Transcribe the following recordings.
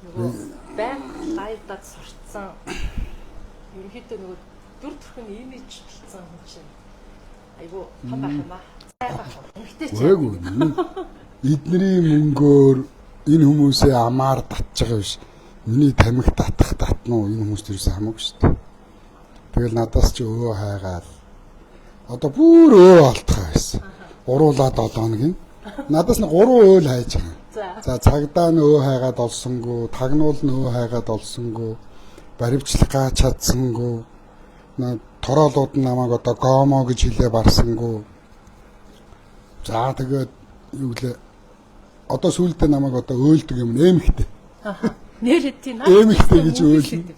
Нөгөө байнга live-даад сурцсан, ерөнхийдөө нөгөө дүр төрх нь имиж болсон хүн чинь айгу том байх юм аа. Цай байх. Эмэгтэй ч. Үгүй. Эдний мөнгөөр энэ хүмүүсээ амаар татж байгаа биш. Миний тамхи татах татна уу, энэ хүмүүст ерөөсөө хамаагүй шүү дээ. Тэгэл надаас чи өө хайгаал. Одоо бүр өө олдох байсан. Уруулаа 7 хоног юм. Надаас нь 3 өөл хайж байгаа. За цагдаа нь өө хайгаад олсонгүй, тагнуул нь өө хайгаад олсонгүй, баривчлах гаа чадсангүй. Тороолууд нь намайг одоо гомо гэж хэлээ барсангүй. За тэгээд юу гэлээ, одоо сүүлдээ намайг одоо өөлдөг юм нэмэгтэй. Нэр тийм наа. Эмэгтэй гэж өөлнө.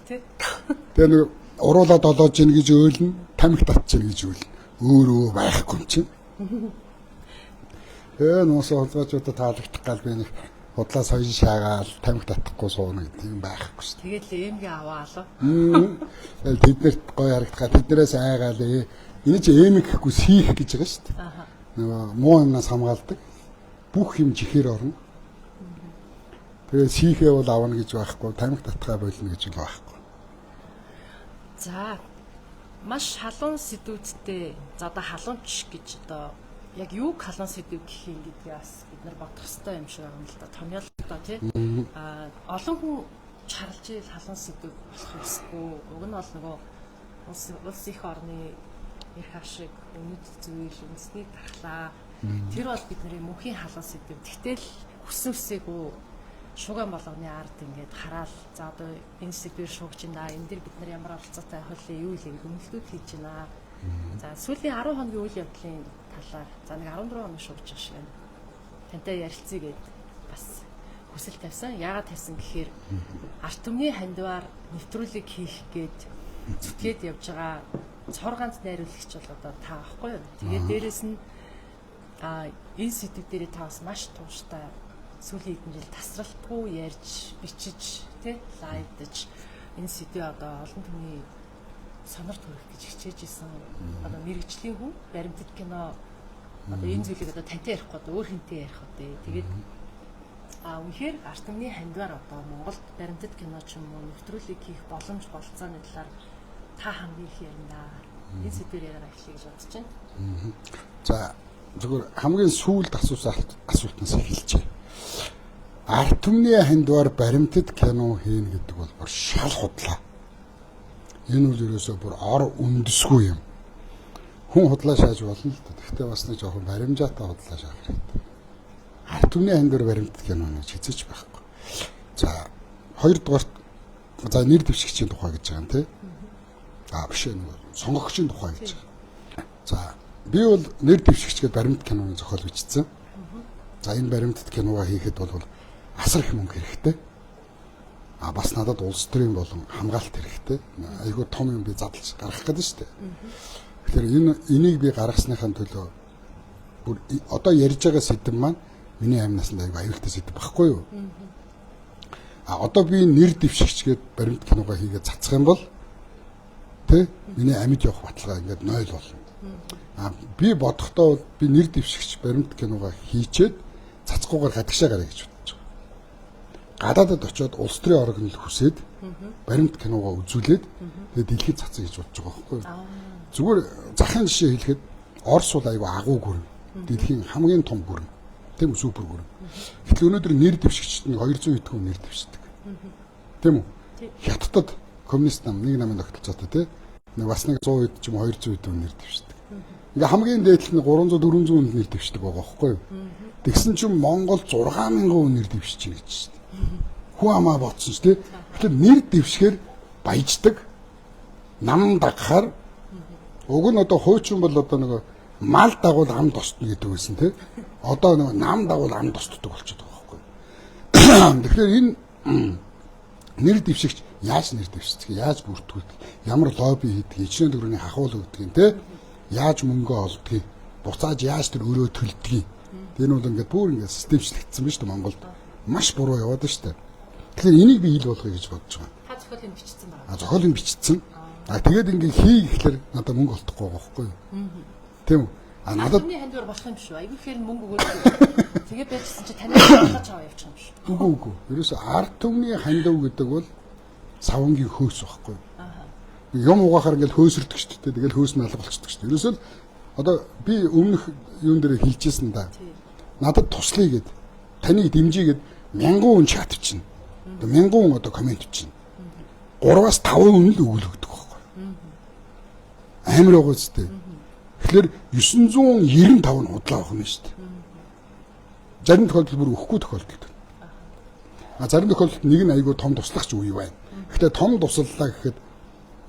Тэгээ нэг уруулаад олоож ийн гэж өөлнө, тамхи татж ийн гэж өөлнө. Өөр өө байхгүй юм чинь. Нуус холбоочуудад таалагдах гал би нэг худлаа соён шаагаал тамхи татахгүй сууна гэдэг юм байхгүй шүү. Тэгэл эмгээ аваалаа. Тэгэл тэднэрт гоё харагдах, тэднэрээс айгаал. Энэ чи эмэг гэхгүй сийх гэж байгаа шүү дээ. Нөгөө муу юмнаас хамгаалдаг. Бүх юм чихээр орно. Тэгээ сийхээ бол авна гэж байхгүй, тамхи татгаа болно гэж л байхгүй. За маш халуун сэдвүүдтэй, за одоо халуунч гэж одоо яг юуг халуун сэдв гэх юм гэдгийг бас бид нар бодох хэрэгтэй юм шиг байна л да. Томьёолтой тий. Аа олон хүн чарлж ил халуун сэдв болох ёсгүй. Уг нь бол нөгөө улс их орны эрх ашиг, үнэт зүйл, үндэснийг дархлаа. Тэр бол бидний мөнхийн халуун сэдв. Тэгтэл хүссэн үсээгүй шугам болгоны ард ингээд хараал, за одоо энэ сэдвээр шуугч байна. Энэ дэр бид нар ямар оролцоотой хөлөө юу илээ гэдэг үнэлтүүд хийж байна. За сүүлийн 10 хоногийн үйл явдлын талаар, за нэг 14 хоног шуугч байгаа шиг байна. Тантай ярилцъя гэд бас хүсэл тавьсан. Яагаад тавьсан гэхээр арт түмний хандвар нэвтрүүлэг хийх гээд зүтгээд явж байгаа цор ганц найруулагч бол одоо та байхгүй юу? Тэгээд дээрэс нь энэ сэдв дээрээ та бас маш тууштай сүүлийн хэдэн жил тасралтгүй ярьж, бичиж, тэ лайвдаж энэ сэдвээ одоо олон түмний сонорт хүргэх гэж хичээж исэн одоо мэрэгжлийн хүн, баримтат кино одоо энэ зүйлийг одоо тантай ярихгүй одоо өөр хэнтэй ярих вэ? Тэгээд үнэхээр арт түмний хандвар одоо Монголд баримтат кино ч юм уу нэвтрүүлэг хийх боломж болцооны талаар та хамгийн их ярина. Энэ сэдвээр яриагаа эхлэе гэж бодож байна. За зөвхөн хамгийн сүүлд асуусан асуултнаас эхэлжээ. Арт түмний хандвар баримтат кино хийнэ гэдэг бол бүр шал худлаа. Энэ бол ерөөсөө бүр ор үндэсгүй юм. Хүн худлаа шааж болно л да. Гэхдээ бас нэг жоохон баримжаатай худлаа шаах хэрэгтэй. Арт түмний хандвар баримтат кино гэж хэзээ ч байхгүй. За хоёрдугаарт, за нэр дэвшигчийн тухай гэж байгаа юм тий. А биш ээ, нөгөө сонгогчийн тухай гэж байгаа. За би бол нэр дэвшигч гэдэг баримт киноны зохиол бичсэн. За энэ баримтат киногоо хийхэд бол асар их мөнгө хэрэгтэй. А бас надад улс төрийн болон хамгаалалт хэрэгтэй. Айгүй том юм би задлж гаргах гэдэг шүү дээ. Тэгэхээр энийг би гаргасныхаа төлөө бүр одоо ярьж байгаа сэдэв маань миний амнаас нь айгүй аюултай сэдэв байхгүй юу? А одоо би нэр дэвшигч гээд баримт киногоо хийгээд цацах юм бол тэ миний амьд явах баталгаа ингээд 0 болно. А би бодохдоо би нэр дэвшигч баримт киногоо хийчээд цацахгүйгээр гадагшаа гараа гэж бодож байгаа. Гадаадад очиод улс төрийн органыг хүсээд баримт киногоо үзүүлээд тэгээд дэлхийд цацъя гэж бодож байгаа байхгүй юу? Зүгээр захын жишээ хэлэхэд Орос бол айгүй агуу гүрэн. Дэлхийн хамгийн том гүрэн. Тийм үү, супер гүрэн. Гэтэл өнөөдөр нэр дэвшигчд нэг 200 хэдэн хүн нэр дэвшдэг. Тийм үү? Хятадд коммунист нам нэг намын тогтолцоотой тий. Нэг бас нэг 100 хэд ч юм уу 200 хэдэн хүн нэр дэвшдэг. Ингээ хамгийн дээд нь 300 400 хүн нэр дэвшдэг байгаа байхгүй юу? Тэгсэн чинь Монгол 6000 хүн нэр дэвшиж байна гэж шүү дээ. Хүн амаа бодсон ч тий. Тэгэхээр нэр дэвшгээр баяждаг, нам дагахаар уг нь одоо хуучин бол одоо нөгөө мал дагуул ам тостно гэдэг байсан тий. Одоо нөгөө нам дагуул ам тостдог болчиход байгаа байхгүй юу? Тэгэхээр энэ нэр дэвшигч яаж нэр дэвшдэг, яаж бүртгүүлдэг, ямар лобби хийдэг, ичнэ төгрөгийн хахуул өгдөг юм те, яаж мөнгө олдгийг, буцааж яаж тэр өрөө төлдгийг. Тэр нь бол ингээд бүр ингээд системчлэгдсэн байна шүү дээ Монголд. Маш буруу яваад байна шүү дээ. Тэгэхээр энийг би хэл болгоё гэж бодож байгаа. Та зохиолыг бичсэн байна. А зохиолыг бичсэн. А тэгээд ингээд хий гэхлээр надад мөнгө олдохгүй байгаа байхгүй юу? Тийм үү? А надад Хүний хандвар болох юм шүү. Айгүй ихээр мөнгө өгөөд тэгээ байжсэн чи таныг хангаж аваа явчих юм шүү. Үгүй. Ерөөсө ард түмний хандив гэдэг бол савангийн хөөс байхгүй. Юм угаахаар ингээл хөөсөрдөг шүү дээ. Тэгэл хөөс нь алга болчихдог шүү дээ. Ерөөсөө л одоо би өмнөх юун дээр хэлжсэн да. Надад туслая гэд таныг дэмжиж гэд 1000 хүн чат бичнэ. Одоо 1000 хүн одоо комент бичнэ. 3-аас 5 хүн л өгөл өгдөг байхгүй. Амар байгаа зү. Тэгэхээр 995 нь худлаа авах юм шүү дээ. Зарим тохиолдолд бүр өгөхгүй тохиолдолд. А зарим тохиолдолд нэг нь айгүй том туслах ч үе байна. Гэхдээ том туслалаа гэхэд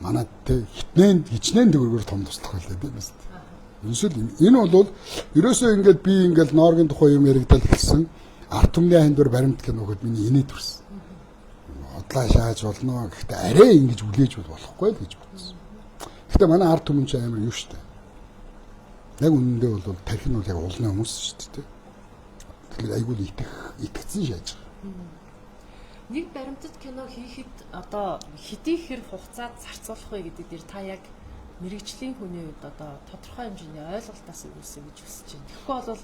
манай тэ хичнээн төгрөгөөр том туслах байлаа тийм үү? Ерөөсөө энэ бол ерөөсөө ингээд би ингээд Норгийн тухай юм яригдал эхэлсэн. Ард түмний хандвар баримт кино гэхэд миний инээ төрсөн. Худлаа шааж болно. Гэхдээ арай ингэж үлээж болохгүй л гэж бодсон. Гэхдээ манай ард түмэн чинь амар юу шүү дээ. Яг үнэндээ бол тархи нь бол яг улны хүмүүс шүү дээ. Тэгэхээр айгүй л итгэцэн шааж байгаа. Нэг баримтат кино хийхэд одоо хэдий хэр хугацаад зарцуулах вэ гэдэг дээр та яг мэрэгжлийн хүний хувьд одоо тодорхой хэмжээний ойлголтоос өгүүлсэн гэж хүсэж байна. Тэгэхгүй бол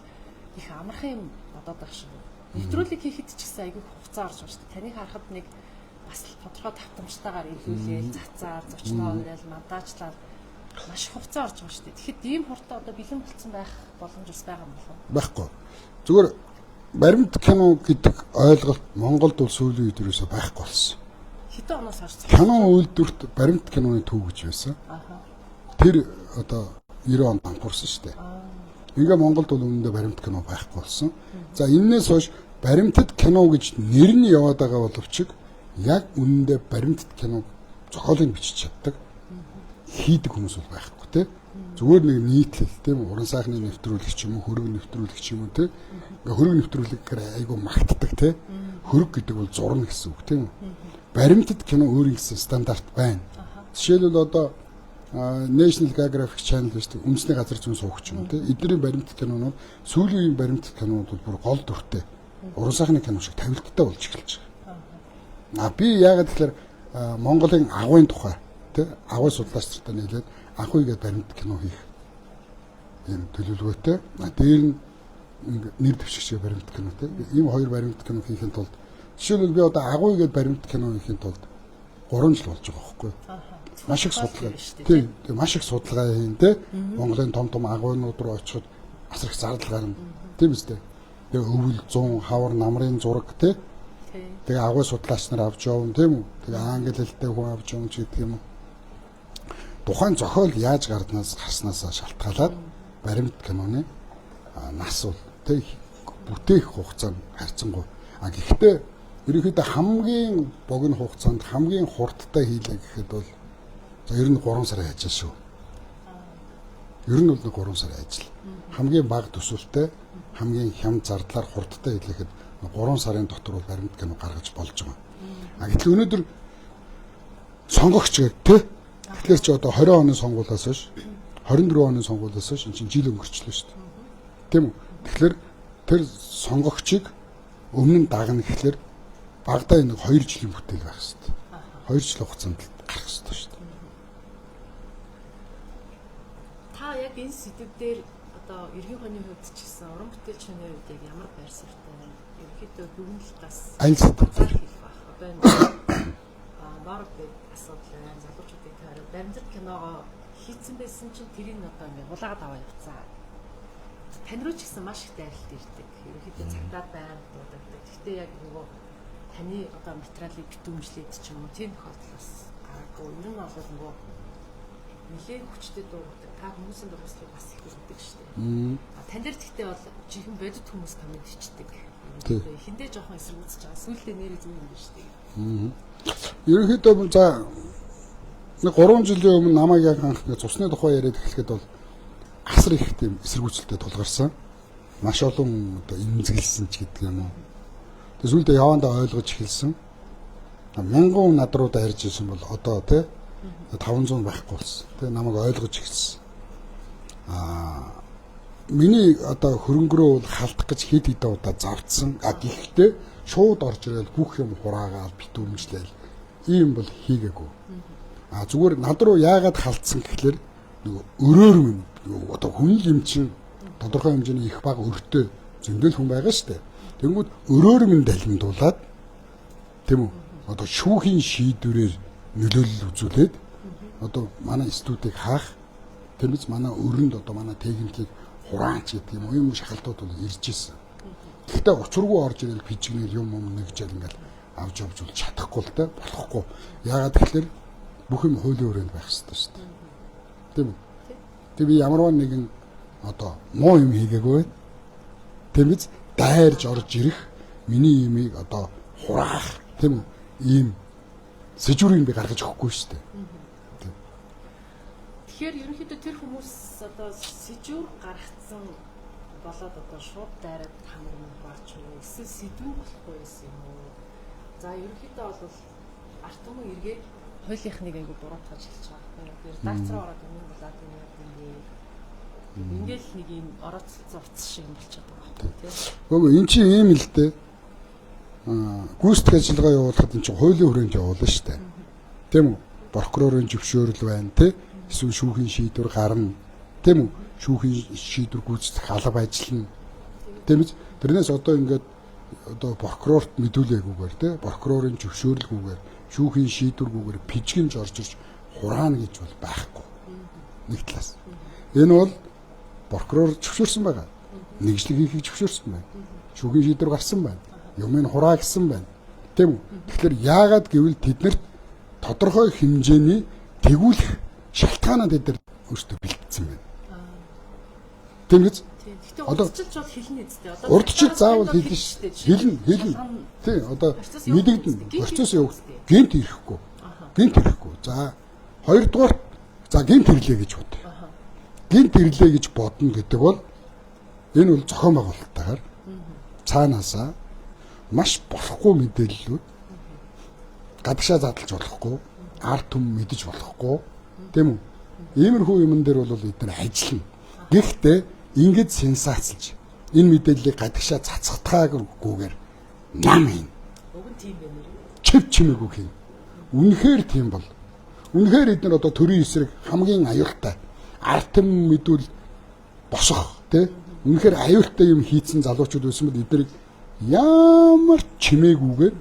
их амархан юм бодоод байх шиг. Нэвтрүүлэг хийхэд ч гэсэн айгүй хугацаа орж байгаа шүү дээ. Таныг харахад нэг бас тодорхой давтамжтайгаар илүүлээл, цацаад, зочноо уриал, монтажлал маш их хугацаа орж байгаа шүү дээ. Тэгэхэд ийм хурдан одоо бэлэн болцсон байх боломж бас байгаа юм болов уу? Байхгүй. Зүгээр баримт кино гэдэг ойлголт Монголд бол сүүлийн үед ерөөсөө байхгүй болсон. Хэдэн оноос хойш кино үйлдвэрт баримт киноны төв гэж байсан. Тэр одоо 90 онд дампуурсан шүү дээ. Ингээ Монголд бол үнэндээ баримт кино байхгүй болсон. За энэнээс хойш баримтат кино гэж нэр нь яваад байгаа боловч яг үнэндээ баримтат кино зохиолыг бичиж чаддаг хийдэг хүмүүс бол байхгүй тий. Зүгээр нэг нийтлэл тийм уран сайхны нэвтрүүлэг ч юм уу, хөрөг нэвтрүүлэг ч юм уу тий. Ингээ хөрөг нэвтрүүлэг гэхээр айгүй магтдаг тий. Хөрөг гэдэг бол зурна гэсэн үг тийм үү. Баримтат кино өөрийн гэсэн стандарт байна. Жишээлбэл одоо National Geographic Channel гэж тийм үндэсний газар зүүн суугч юм тий. Эдний баримтат кинонууд сүүлийн үеийн баримтат кинонууд бол бүр гол дүртэй уран сайхны кино шиг тавилттай болж эхэлж байгаа. А би яагаад тэгэхээр Монголын агуйн тухай тий агуй судлаач нартай нийлээд агуй гэдэг баримт кино хийх ийм төлөвлөгөөтэй. А дээр нь нэр дэвшигчээ баримт кино тий. Ийм хоёр баримт кино хийхин тулд жишээлбэл би одоо агуй гэдэг баримт кино хийхин тулд 3 жил болж байгаа байхгүй юу? Маш их судалгаа. Тийм, маш их судалгаа хийн тий. Монголын том том агуйнууд руу очиход асар их зардал гарна. Тийм үстэй. Тэгээ өвөл 100 хавар намрын зураг тий. Тэгээ агуй судлаач нар авч явна тийм үү? Тэгээ англи хэлтэй хүн авч явна ч гэдэг юм уу. Тухайн зохиол яаж гарснаас шалтгаалаад баримт киноны нас бол тэг бүтээх хугацаа нь харьцангуй. А гэхдээ ерөнхийдөө хамгийн богино хугацаанд хамгийн хурдтай хийлээ гэхэд бол за ер нь 3 сарын ажил шүү. Ер нь бол 3 сарын ажил. Хамгийн бага төсөвтэй, хамгийн хямд зардлаар хурдтай хийлэхэд 3 сарын дотор бол баримт кино гаргаж болж байгаа. А гэтэл өнөөдөр сонгогч гэдэг тэ. Тэгэхээр чи одоо 20 оны сонгуулиас хойш 24 оны сонгуулиас хойш эн чинь жил өнгөрчлөө шүү дээ. Тийм үү? Тэгэхээр тэр сонгогчийг өмнө нь дагна гэхлээр багадаа энэ 2 жилийн бүтээл байх хэрэгтэй. 2 жил хугацаанд гарах хэрэгтэй шүү дээ. Та яг энэ сэдв дээр одоо эргийн хоньны хувьд ч гэсэн уран бүтээлчний хувьд яг ямар байр суурьтай байна? Ерөнхийдөө бүгэн л бас аль сэдв дээр хэлэх байх. Одоо энэ Норг асуудал байна. Залуучуудын тойрог баримтат киногоо хийцэн байсан чинь тэрийг одоо ингээд хулаагаад аваа явцаа. Тань руу ч гэсэн маш их дайралт ирдэг. Ерөнхийдөө цагдаа байнга дуудагддаг. Гэхдээ яг нөгөө таны одоо материалыг битүүмжлээд ч юм уу тийм тохиолдол бас гараагүй. Ер нь бол нөгөө нэлээд хүчтэй дуугадаг. Та хүмүүсийн дурсгалыг бас их өргөдөг шүү дээ. Тань дээр гэхдээ бол жинхэнэ бодит хүмүүс коммент бичдэг. Эхэндээ жоохон эсэргүүцэж байгаа. Сүүлдээ нэрээ зөв юм биш үү? Ерөнхийдөө за нэг 3 жилийн өмнө намайг яг анх цусны тухай яриад эхлэхэд бол асар их тийм эсэргүүцэлтэй тулгарсан. Маш олон одоо эмзэглсэн ч гэдэг юм уу. Тэгээ сүүлдээ явандаа ойлгож эхэлсэн. 1000 хүн над руу дайрж ирсэн бол одоо тий 500 байхгүй болсон. Тэгээ намайг ойлгож эхэлсэн. Миний одоо хөрөнгөрөө бол халдах гэж хэд хэдэн удаа завдсан. А гэхдээ шууд орж ирэл бүх юм хураагаал битүүмжлээл ийм бол хийгээгүй. А зүгээр над руу яагаад халдсан гэхлээр нөгөө өрөөр минь одоо хүн л юм чинь Тодорхой хэмжээний их баг өртөө зөндөл хүн байгаа шүү дээ. Тэнгүүд өрөөр минь далимдуулаад тийм үү? Одоо шүүхийн шийдвэрээр нөлөөлөл үзүүлээд одоо манай студийг хаах, тэрнээс манай өрөнд одоо манай техникийг хураач гэдэг юм уу юм шахалтууд бол ирж исэн. Гэхдээ учиргүй орж ирэл пижигнэл юм юм нэгжэл ингээл авч явж бол чадахгүй л дээ, болохгүй. Яагаад тэгэхээр бүх юм хуулийн хүрээнд байх ёстой шүү дээ. Тийм үү? Тэг би ямарваа нэгэн одоо муу юм хийгээгүй. Тийм биз? Дайрж орж ирэх миний имийг одоо хураах тийм үү? Ийм сэжүүрийг би гаргаж өгөхгүй шүү дээ. Тэгэхээр ерөнхийдөө тэр хүмүүс одоо сэжүүр гаргацсан болоод одоо шууд дайраад хамар юм баач уу? Эсвэл сэдвэн болохгүй байсан юм уу? За ерөнхийдөө бол арт түмэн эргээд хуулийнхныг айгу буруутгаж хэлж байгаа байхгүй юу? Редакц руу ороод юм болоод юм яа юм. Ингээл нэг юм орооцолцсон утас шиг юм болчиход байгаа байхгүй тий. Үгүй эн чинь ийм л дээ. Гүйцэтгэх ажиллагаа явуулахад эн чинь хуулийн хүрээнд явуулна шүү дээ. Тийм үү? Прокурорын зөвшөөрөл байна тий. Эсвэл шүүхийн шийдвэр гарна. Тийм үү? Шүүхийн шийдвэр гүйцэтгэх алба ажиллана. Тийм биз? Тэрнээс одоо ингээд одоо прокурорт мэдүүлээгүйгээр тий, прокурорын зөвшөөрлгүйгээр, шүүхийн шийдвэргүйгээр пижгэнж орж ирж хураана гэж бол байхгүй. Нэг талаас. Энэ бол прокурор зөвшөөрсөн байгаа. Нэгжлэг хийхийг зөвшөөрсөн байна. Шүүхийн шийдвэр гарсан байна. Юмыг хураа гэсэн байна. Тийм үү? Тэгэхээр яагаад гэвэл тэднэрт тодорхой хэмжээний тэгүүлэх шалтгаанаа тэд нар өөрсдөө бэлтгэсэн байна. Тийм биз? Гэхдээ урдчилж бол хэлнэ үстэй. Одоо урдчил заавал хэлнэ шүү дээ. Хэлнэ. Тийм одоо мэдэгдэн процесс явагд гэмт ирэхгүй. Гэмт ирэхгүй. За хоёрдугаар за гэмт ирлээ гэж бод. Гэмт ирлээ гэж бодно гэдэг бол энэ бол зохион байгуулалттайгаар цаанаасаа маш болохгүй мэдээллүүд гадагшаа задлж болохгүй, ард түмэн мэдэж болохгүй, тийм үү? Иймэрхүү юмн дээр бол эдгээр ажиллана. Гэхдээ ингэж сенсацлж энэ мэдээллийг гадагшаа цацхтаагүйгээр нам хийн. Уг нь тийм байна уу? Чив чимээгүй хийн. Үнэхээр тийм бол. Үнэхээр эдгээр одоо төрийн эсрэг хамгийн аюултай ард түмэн мэдүүл босох тий. Үнэхээр аюултай юм хийцэн залуучууд байсан бол эднэрийг ямар чимээгүйгээр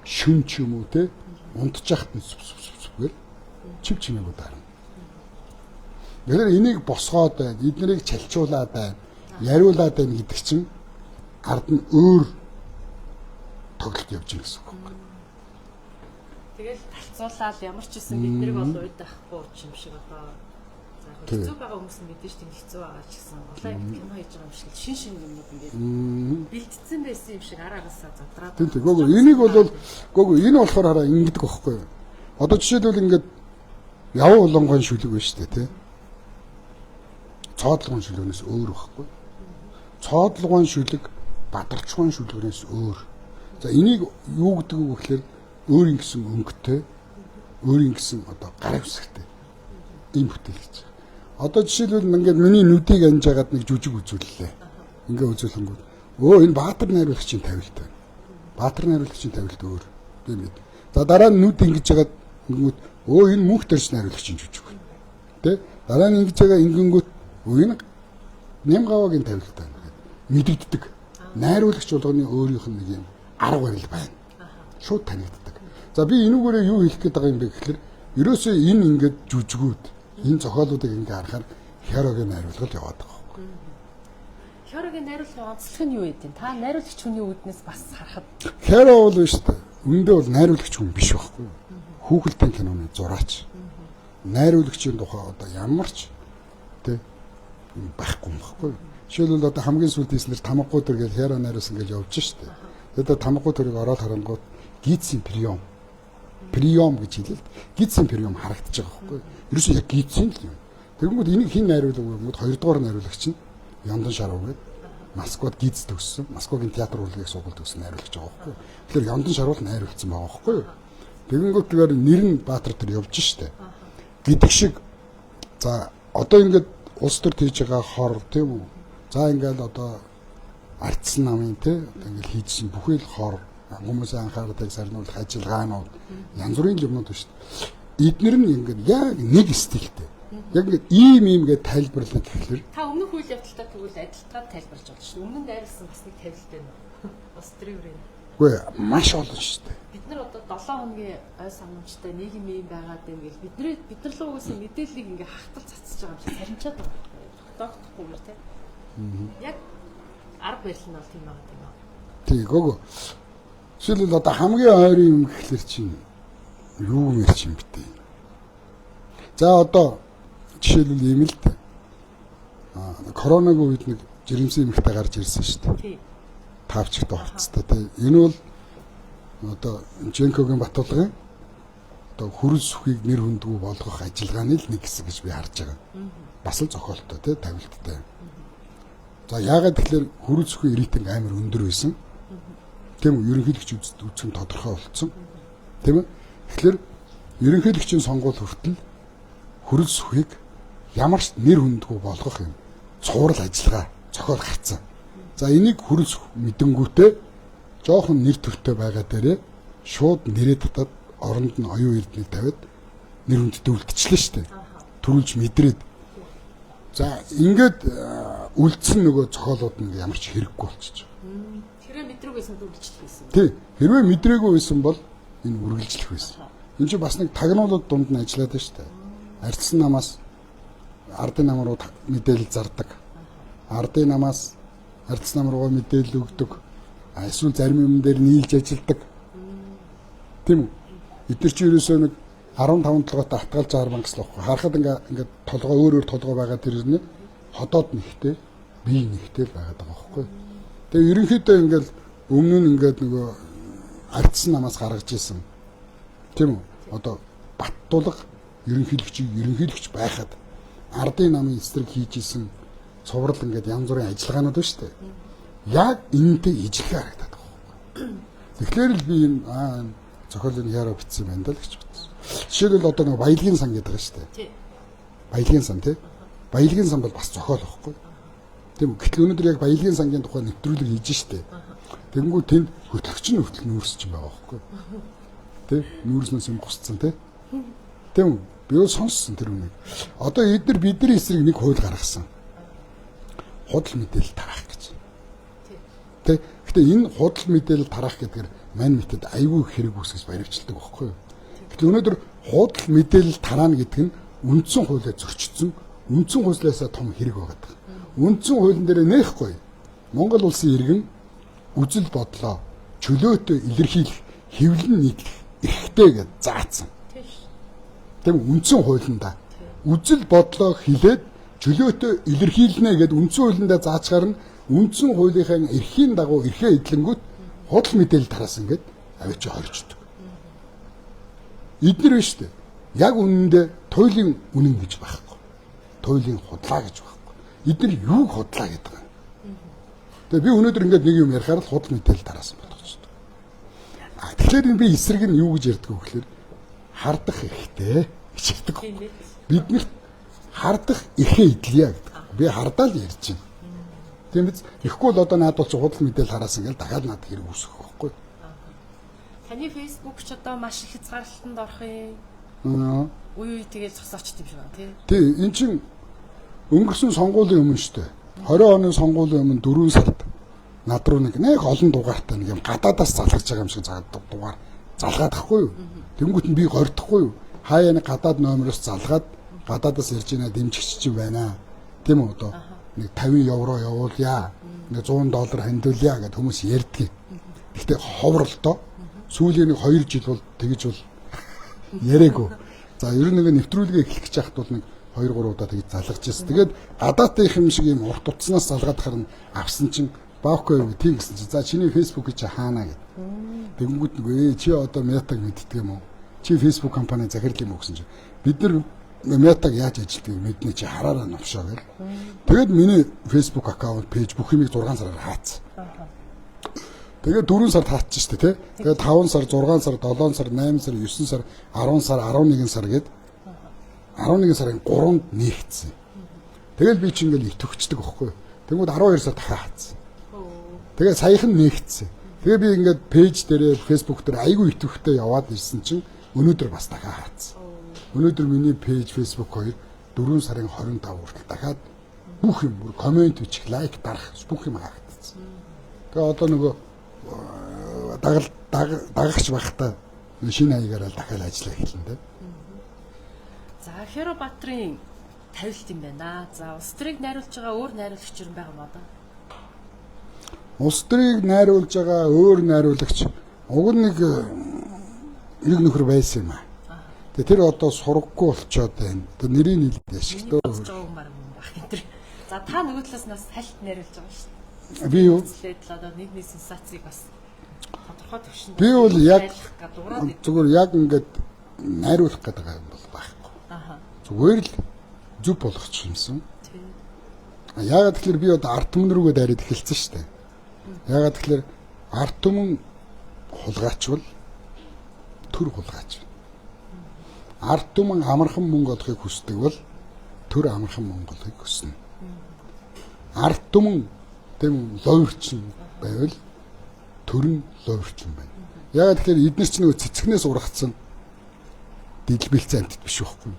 шүн ч юм уу тий унтчихт нь сүп сүп сүп гээл чив чимээгүй дарна. Тэгэхээр энийг босгоод байна, эднэрийг чалчуулаад байна, яриулаад байна гэдэг чинь ард нь өөр тоглолт явж байгаа гэсэн үг байхгүй. Тэгэл талцуулаад ямар ч үсэн бид нарыг бол уйдахгүй юм шиг одоо за яг хэцүү байгаа хүмүүс нь мэдэн шүү дээ, хэцүү байгаа ч гэсэн улаан ингэ кино хийж байгаа юм шиг шин шин юмнууд ингээд бэлтцсэн байсан юм шиг ар араасаа задраад. Тийм тийм. Гүг энийг бол гүг энэ болохоор хараа ингэдэг байхгүй юу? Одоо жишээлбэл ингээд явуу улангон шүлэг байна шүү дээ тий. Цоодлогон шүлгэнээс өөр байхгүй. Цоодлогон шүлэг бадарчхан шүлгэнээс өөр. За энийг юу гэдэг вэ гэхээр өөрийн гэсэн өнгөтэй, өөрийн гэсэн одоо гар үсгтэй ийм бүтээл гэж. Одоо жишээлбэл ингээд миний нүдийг анжаагаад нэг жүжиг үзүүллээ. Ингээ үзүүлэнгүүт өө энэ Баатар найруулагчийн тавилт байна. Баатар найруулагчийн тавилт өөр. Тийм ээ. За дараа нь нүд ингэж жагаад ингэнгүүт өө энэ мөнх дэрс найруулагчийн жүжиг байна. Тэ? Дараа нь ингэж байгаа ингэнгүүт өө энэ Нямгавагийн тавилт байна гэдэг мэдэгддэг. Найруулагч болгоны өөрийнх нь нэг юм арга барил байна. Шууд танигддаг. За би энүүгээрээ юу хэлэх гээд байгаа юм бэ гэхэлэр ерөөсөө энэ ингээд жүжигүүд энэ зохиолуудыг ингээ харахаар Хярогийн найруулга л яваад байгаа байхгүй. Хярогийн найруулгын онцлог нь юу вэ? Та найруулагч хүний үүднээс бас харахад Хяро бол биш үү? Үүндээ бол найруулагч хүн биш байхгүй. Хүүхэлдэйн киноны зураач. Найруулагчийн тухай одоо ямар ч тэ юм байхгүй юм байхгүй. Жишээлбэл одоо хамгийн сүүлд хийснээр Тамгагүй төр гэж Хяро найруулсан гэж явж штэ. Тэгээд Тамгагүй төрийг ороод харангуут Гитсийн прием. Прием гэж хэлээ л. Гитсийн прием харагдаж байгаа байхгүй. Ерөөсөө яг Гитсийн л юм. Тэгэнгүүт энийг хэн найруулав вэ гэнгүүт хоёрдугаар найруулагч нь Яндан Шарав гэдэг. Москвад Гитс төгссөн. Москвагийн театр урлагийн сургуульд төгссөн найруулагч байгаа байхгүй. Тэгэхээр Яндан Шарав л найруулсан байгаа байхгүй. Тэгэнгүүт тэгэхээр нэр нь Баатар төр явж штэ. Гэдэг шиг за одоо ингээд улс төр хийж байгаа хор тийм үү? За ингээд одоо ардсан намын тий одоо ингээд хийжсэн бүхэл хор хүмүүсийн анхаарлыг сарниулах ажиллагаанууд янз бүрийн юмнууд байна шүү дээ. Эднэр нь ингээд яг нэг стилтэй. Яг ингээд ийм ийм гэж тайлбарлах гэхэлэр та өмнөх үйл явдал байдалтай тэгвэл адилтгаад тайлбарлаж болно шүү. Өмнө нь дайрлсан бас нэг тавилт байна уу? Бас тэр юу юм? Үгүй маш олон шүү дээ. Бид нар одоо 7 хоногийн ой санамжтай нийгэм юм байгаад байна гэл бид нар л угаасаа мэдээллийг ингээ хахтал цацж байгаа юм шиг сарничаад байгаа байхгүй юу? Тогтохдохгүйгээр тий. Яг арга барил нь бол тийм байгаа юм аа. Тий, гоо. Жишээлбэл одоо хамгийн ойрын юм гэхлээр чинь юу юм ярьч юм бэ те. За одоо жишээлбэл ийм л дээ. Коронагийн үед нэг жирэмсэн эмэгтэй гарч ирсэн шүү дээ. Тий. Таавчтай хувцастай тий. Энэ бол одоо Женкогийн Батулгын одоо хөрөл сүхийг нэр хүндгүй болгох ажиллагааны л нэг хэсэг гэж би харж байгаа. Бас л зохиолтой тий, тавилттай. За яагаад тэгэхээр хөрөл сүхийн рейтинг амар өндөр байсан. Тийм үү? Ерөнхийлөгч үзэх нь тодорхой болцсон. Тийм үү? Тэгэхээр ерөнхийлөгчийн сонгуул хүртэл хөрөл сүхийг ямар ч нэр хүндгүй болгох юм цуврал ажиллагаа зохиол гарцсан. За энийг хөрөл сүх мэдэнгүүтээ жоохон нэр төртэй байгаа дээрээ шууд нэрээ татаад оронд нь оюун эрднийг тавиад нэр хүндтэй үлдчихлээ шүү дээ. Төрүүлж мэдрээд. За ингээд үлдсэн нөгөө зохиолууд нь ямар ч хэрэггүй болчихж байгаа. Хэрвээ мэдрээгүй байсан бол үргэлжлэх байсан. Тий. Хэрвээ мэдрээгүй байсан бол энэ үргэлжлэх байсан. Энд чинь бас нэг тагнуулууд дунд нь ажиллаад байна шүү дээ. Арчсан намаас ардын нам руу мэдээлэл зардаг. Ардын намаас ардсан нам руугаа мэдээлэл өгдөг. Эсвэл зарим юм дээр нийлж ажилладаг. Тийм үү? Эдгээр чинь ерөөсөө нэг 15 толгойтой атгаалж 60 мянга л байхгүй. Харахад ингээ толгой өөр өөр толгой байгаа тэр нь ходоод нэгтэй, бие нэгтэй л байгаад байгаа байхгүй. Тэгээ ерөнхийдөө ингээл өмнө нь ингээд нөгөө ардсан намаас гаргаж исэн. Тийм үү? Одоо Баттулга ерөнхийлөгчийг ерөнхийлөгч байхад ардын намын эсрэг хийж исэн цуврал ингээд янз бүрийн ажиллагаанууд байна шүү дээ. Яг энэтэй ижлэхээ харагдаад байгаа байхгүй. Тэгэхээр л би энэ зохиолын хяро бичсэн юм байна даа л гэж бодсон. Жишээлбэл одоо нэг баялагын сан гэдэг байгаа шүү дээ. Тий. Баялагын сан тий. Баялагын сан бол бас зохиол байхгүй. Тийм үү? Гэтэл өнөөдөр яг баялагын сангийн тухай нэвтрүүлэг хийж штэ. Тэгэнгүүт тэнд хөтлөгч нь хөтлөл нүүрс чинь байгаа байхгүй. Тий? Нүүрснээс юм гусцсан тий. Тийм үү? Би бол сонссон тэр үнийг. Одоо эдгээр бидний эсрэг нэг хууль гаргасан. Худал мэдээлэл тараах гэж. Тэ? Гэтэ энэ худал мэдээлэл тараах гэдгээр мань мэтэд айгүй хэрэг үүсгэж баривчилдаг байхгүй юу? Гэтэл өнөөдөр худал мэдээлэл тараана гэдэг нь үндсэн хуулиа зөрчсөн, үндсэн хуулиасаа том хэрэг байгаа даа. Үндсэн хуулийн дээр нээхгүй. Монгол улсын иргэн үзэл бодлоо чөлөөтэй илэрхийлэх, хэвлэн нийтлэх эрхтэй гэж заасан. Тийм үндсэн хуулиндаа үзэл бодлоо хилээд чөлөөтэй илэрхийлнэ гэд үндсэн хуулиндаа заачгаар нь үндсэн хуулийнхаа эрхийн дагуу эрхээ эдлэнгүүт худал мэдээлэл тараасан гэд авчи хорждог. Эднэр биш үү? Яг үнэндээ туйлын үнэн гэж байхгүй. Туйлын худлаа гэж байхгүй. Эднэр юуг худлаа гэдэг юм. Тэгээ би өнөөдөр ингээд нэг юм ярихаар л худал мэдээлэл тараасан бодгоч. А тэгэхээр энэ би эсрэг нь юу гэж ярьдаг вэ гэхээр хардах эрхтэй гэж ярьдаг. Биднэрт хардах эрхээ эдлэе гэдэг. Би хардаа л ярьж байна. Тийм биз? Тэгэхгүй бол одоо наад бол чи худал мэдээлэл хараасан ингээл дахиад над хэрэг үүсгэх байхгүй. Таны Facebook ч одоо маш их хязгаарлалтанд орох юм. Үе үе тэгэл зогсоочт юм шиг байна тий. Тий, эн чин өнгөрсөн сонгуулийн өмнө шүү дээ. 20 оны сонгуулийн өмнө 4 сард над руу нэг олон дугаартай нэг юм гадаадаас залгаж байгаа юм шиг дугаар залгаад ахгүй юу? Тэнгүүт нь би гордохгүй юу? Хаяа нэг гадаад номероос залгаад гадаадаас ирж байна дэмжигч чинь байна. Тийм үү одоо нэг 50 евро явуулъя. Нэг 100 доллар хандуулъя гэд хүмүүс ярьдгийг. Гэхдээ ховор л доо. Сүүлийн нэг 2 жил бол тэгж бол яриаггүй. За ер нь нэг нэвтрүүлгээ эхлэх гэж яхад бол нэг 2 3 удаа тэгж залгаж ирсэн. Тэгээд гадаадынх юм шиг юм урт утаснаас залгаад харна авсан чинь баахгүй юу тийм гэсэн чинь за чиний Facebook чи хаана гэд. Тэгэнгүүт нэг чи одоо Meta-г мэддэг юм уу? Чи Facebook компани захирал юм уу гэсэн чинь бид нар Meta-г яаж ажилтгийг мэднэ чи хараараа новшоо гэл. Тэгээд миний Facebook аккаунт, пэйж бүх юмыг 6 сараар хаацсан. Тэгээд 4 сард хаацсан шүү дээ, тий. Тэгээд 5 сар, 6 сар, 7 сар, 8 сар, 9 сар, 10 сар, 11 сар гээд 11 сарын 3-нд нээгдсэн. Тэгэл би чи ингээл итгэвчдэг байхгүй. Тэнгүүд 12 сар дахиад хаацсан. Тэгээд саяхан нээгдсэн. Тэгээ би ингээд пэйж дээрээ Facebook дээр айгүй итгэвтэй яваад ирсэн чинь өнөөдөр бас дахиад хаацсан. Өнөөдөр миний пэйж Facebook 2 4 сарын 25 хүртэл дахиад Бүх юм бүр комент бичих, лайк дарах бүх юм хаагдсан. Тэгээ одоо нөгөө дагал дагагч байхдаа шинэ хаягаараа дахиад ажиллаа эхэлнэ дээ. За Херо Баатрын тавилт юм байна. За улс төрийг найруулж байгаа өөр найруулагч юм байгаа юм одоо. Улс төрийг найруулж байгаа өөр найруулагч уг нь нэг нөхөр байсан юм аа. Тэгээ тэр одоо сургаггүй болчоод байна. Одоо нэрийг хэлээд ашигтай. За та нөгөө талаас нь бас хальт найруулж байгаа шүү дээ. Би юу? Одоо нийгмийн сенсацийг бас тодорхой түвшинд би бол яг зүгээр яг ингээд найруулах гэдэг юм бол байхгүй. Аха. Зүгээр л зөв болгочих юмсан. Яагаад тэгэхээр би одоо ард түмэн рүүгээ дайраад эхэлсэн шүү дээ. Яагаад тэгэхээр ард түмэн хулгайч бол төр хулгайч. Ард түмэн амархан мөнгө олохыг хүсдэг бол төр амархан мөнгө олохыг хүснэ. Ард түмэн тийм ловирчин байвал төр нь ловирчин байна. Яагаад тэгэхээр эдгээр чинь нөгөө цэцгнээс ургацсан дэлбэлцэн амьтад биш байхгүй.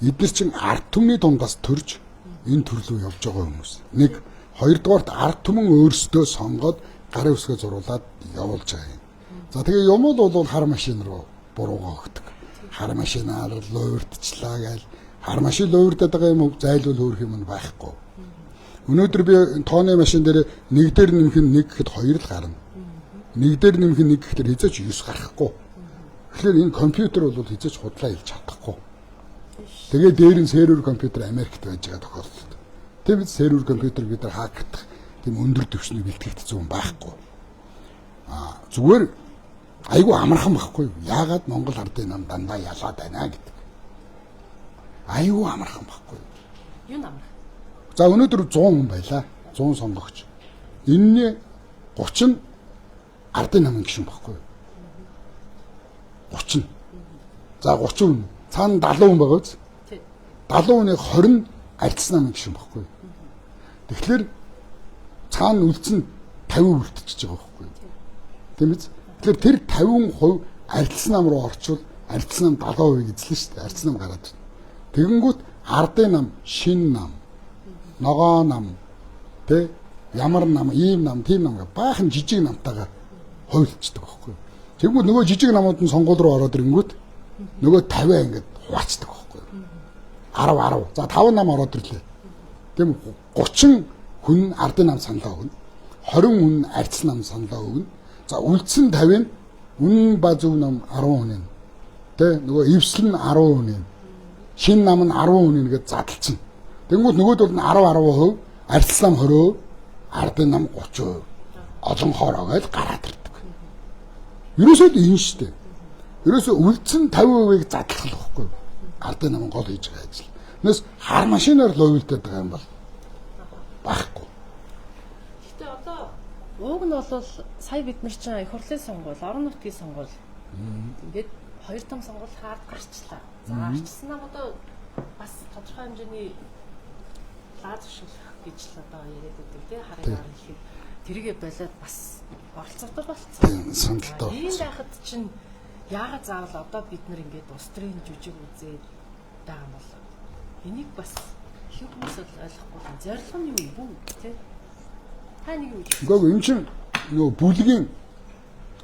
Эдгээр чинь ард түмний дундаас төрж энэ төрлөө явж байгаа хүмүүс. Нэг, хоёрдугаарт ард түмэн өөрсдөө сонгоод гарын үсгээ зуруулад явуулж байгаа юм. За тэгээ юм бол хар машин руу буруугаа өгдөг. Хар машинаар луурдчлаа гээл хар машин луурдаад байгаа юм зайлвал хөөх юм байхгүй. Өнөөдөр би тооны машин дээр нэг дээр нэмэх нь нэг гэхэд хоёр л гарна. Нэг дээр нэмэх нь нэг гэхээр хэзээ ч 9 гарахгүй. Тэгэхээр энэ компьютер бол хэзээ ч худлаа хэлж чадахгүй. Тэгээ дээр нь сервер компьютер Америкт байж байгаа тохиолдолд. Тийм биз, сервер компьютер бид нар хакердах тийм өндөр түвшний бэлтгэгдсэн юм байхгүй. Аа зүгээр айгүй амархан байхгүй юу? Яагаад Монгол ардын нам дандаа ялаад байна гэдэг. Айгүй амархан байхгүй юу? Юу амархан? За өнөөдөр 100 хүн байлаа. 100 сонгогч. Энэний 30 нь ардын намын гишүүн байхгүй юу? 30. За 30 хүн. Цаана 70 хүн байгаа биз? 70 хүний 20 нь ардсан намын гишүүн байхгүй юу? Тэгэхээр цаана үлдсэн 50 үлдчихэж байгаа байхгүй юу? Тийм биз? Тэгэхээр тэр 50% ардсан нам руу орчвол ардсан нам 70% эзлэн шүү дээ. Ардсан нам гараад ирнэ. Тэгэнгүүт ардын нам, шин нам, ногоо нам, тэ ямар нам, ийм нам, тийм нам гэх баахан жижиг намтайгаа хуйлцдаг байхгүй юу? Тэгэнгүүт нөгөө жижиг намууд нь сонгуул руу ороод ирэнгүүт нөгөө 50 ингээд хуваацдаг байхгүй юу? 10 10. За 5 нам ороод ирлээ. Тийм 30 хүн ардын нам саналаа өгнө. 20 хүн ардсан нам саналаа өгнө. За үлдсэн 50 нь үнэн ба зөв нам 10 хүн нь. Тэ нөгөө эвсэл нь 10 хүн нь. Шин нам нь 10 хүн нь гэж задлцсан. Тэнгүүд нөгөөдөл нь 10 10%, ардсан нам 20%, ардын нам 30%. Олон хоороо гэж гараад ирдэг. Ерөөсөө л энэ шүү дээ. Ерөөсөө үлдсэн 50%-ийг задлах л байхгүй юу? Ардын нам гол хийж байгаа ажил. Тэрнээс хар машинаар ловилдаад байгаа юм бол байхгүй. Гэхдээ одоо ууг нь бол сая бид нар чинь их хурлын сонгуул, орон нутгийн сонгуул ингээд хоёр том сонгуул хаард гарчлаа. За гарчсан нам одоо бас тодорхой хэмжээний лаа зуршуулах гэж л одоо яриад байдаг тий харыг хэлэхэд тэрийгэ болоод бас оролцоотой болцсон. Сандалтай. Ийм байхад чинь яагаад заавал одоо бид нар ингээд улс төрийн жүжиг үзээд байгаа юм бол энийг бас их хүмүүс бол ойлгохгүй юм. Зорилго нь юу юм бэ тий? Та нэг юу гэж? Үгүй энэ чинь нөгөө бүлгийн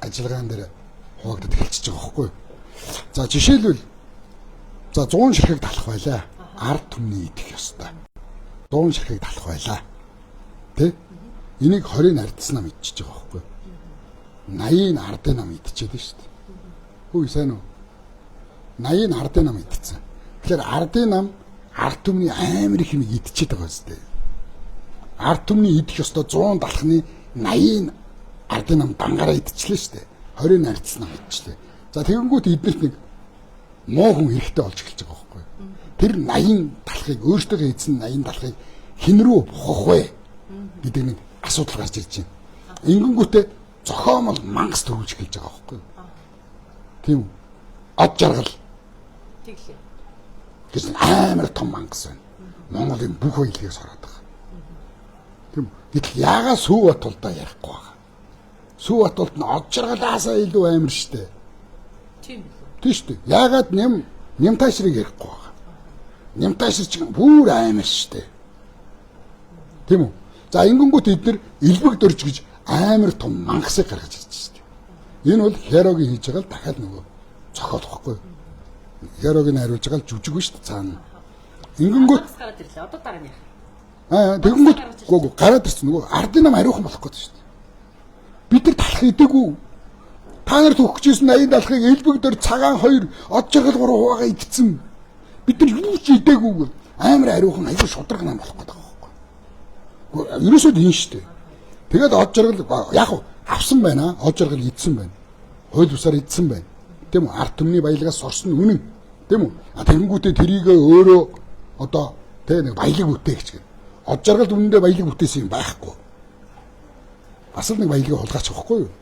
ажиллагаан дээр хуваагдаад эхэлчихэж байгаа байхгүй юу? За жишээлбэл за 100 ширхэг талах байлаа. Ард түмний идэх ёстой. 100 ширхэг талах байлаа. Тэ? Энийг 20-ыг ардсан нам идчихэж байгаа байхгүй юу? 80-ыг ардын нам идчихэд байна шүү дээ. Хөөе сайн уу? 80-ыг ардын нам идчихсэн. Тэгэхээр ардын нам ард түмний амар их юм идчихэд байгаа юм дээ. Ард түмний идэх ёстой 100 талхны 80-ыг ардын нам дангаараа идчихлээ шүү дээ. 20-ыг ардсан нам идчихлээ. За тэгэнгүүт эднэрт нэг муу хүн хэрэгтэй болж эхэлж байгаа байхгүй юу? Тэр 80 талхыг өөртөөгөө эзэн 80 талхыг хэн рүү бухах вэ гэдэг нэг асуудал гарч ирж байна. Ингэнгүүтээ зохиомол мангас төрүүлж эхэлж байгаа байхгүй юу? Тийм үү? Од жаргал. Тэглээ. Гэж амар том мангас байна. Монголын бүх баялагийг сороод байгаа. Тийм үү? Гэтэл яагаад Сүүбатулдаа ярихгүй байгаа? Сүүбатулд нь од жаргалаасаа илүү амар штэ. Тийм үү? Тийм штэ. Яагаад Нямтайшрыг ярихгүй байгаа? Нямтайшир ч бүр амар штэ. Тийм үү? За ингэнгүүт эдгээр элбэг дөрж гэж амар том мангасыг гаргаж ирж шүү дээ. Энэ бол Херогийн хийж байгаа л дахиад нөгөө зохиол واخгүй. Херогийн хариулж байгаа л жүжиг шүү дээ цаана. Ингэнгүүт гараад ирлээ. Одоо дараа нь яах? Аа тэгэнгүүт гоо гараад ирсэн нөгөө ардын нам ариухан болох гээд шүү дээ. Бид нар талах идэггүй. Та нар төгсөжсэн 80 талахыг элбэг дөр цагаан 2 од жаргал 3 хуваагаа идсэн. Бид нар юу ч идэггүй. Амар ариухан аюу шудраг нам болох гээд байгаа байхгүй. Ерөөсөө л энэ шүү дээ. Тэгээд од жаргал яг авсан байна. Од жаргал идсэн байна. Хууль бусаар идсэн байна. Тийм үү? Ард түмний баялагаас сорсон үнэн. Тийм үү? А тэгэнгүүтээ тэрийг өөрөө одоо тэ нэг баялаг бүтээгч гэх. Од жаргалд үнэндээ баялаг бүтээсэн юм байхгүй. Бас л нэг баялагийг хулгайч байхгүй юу?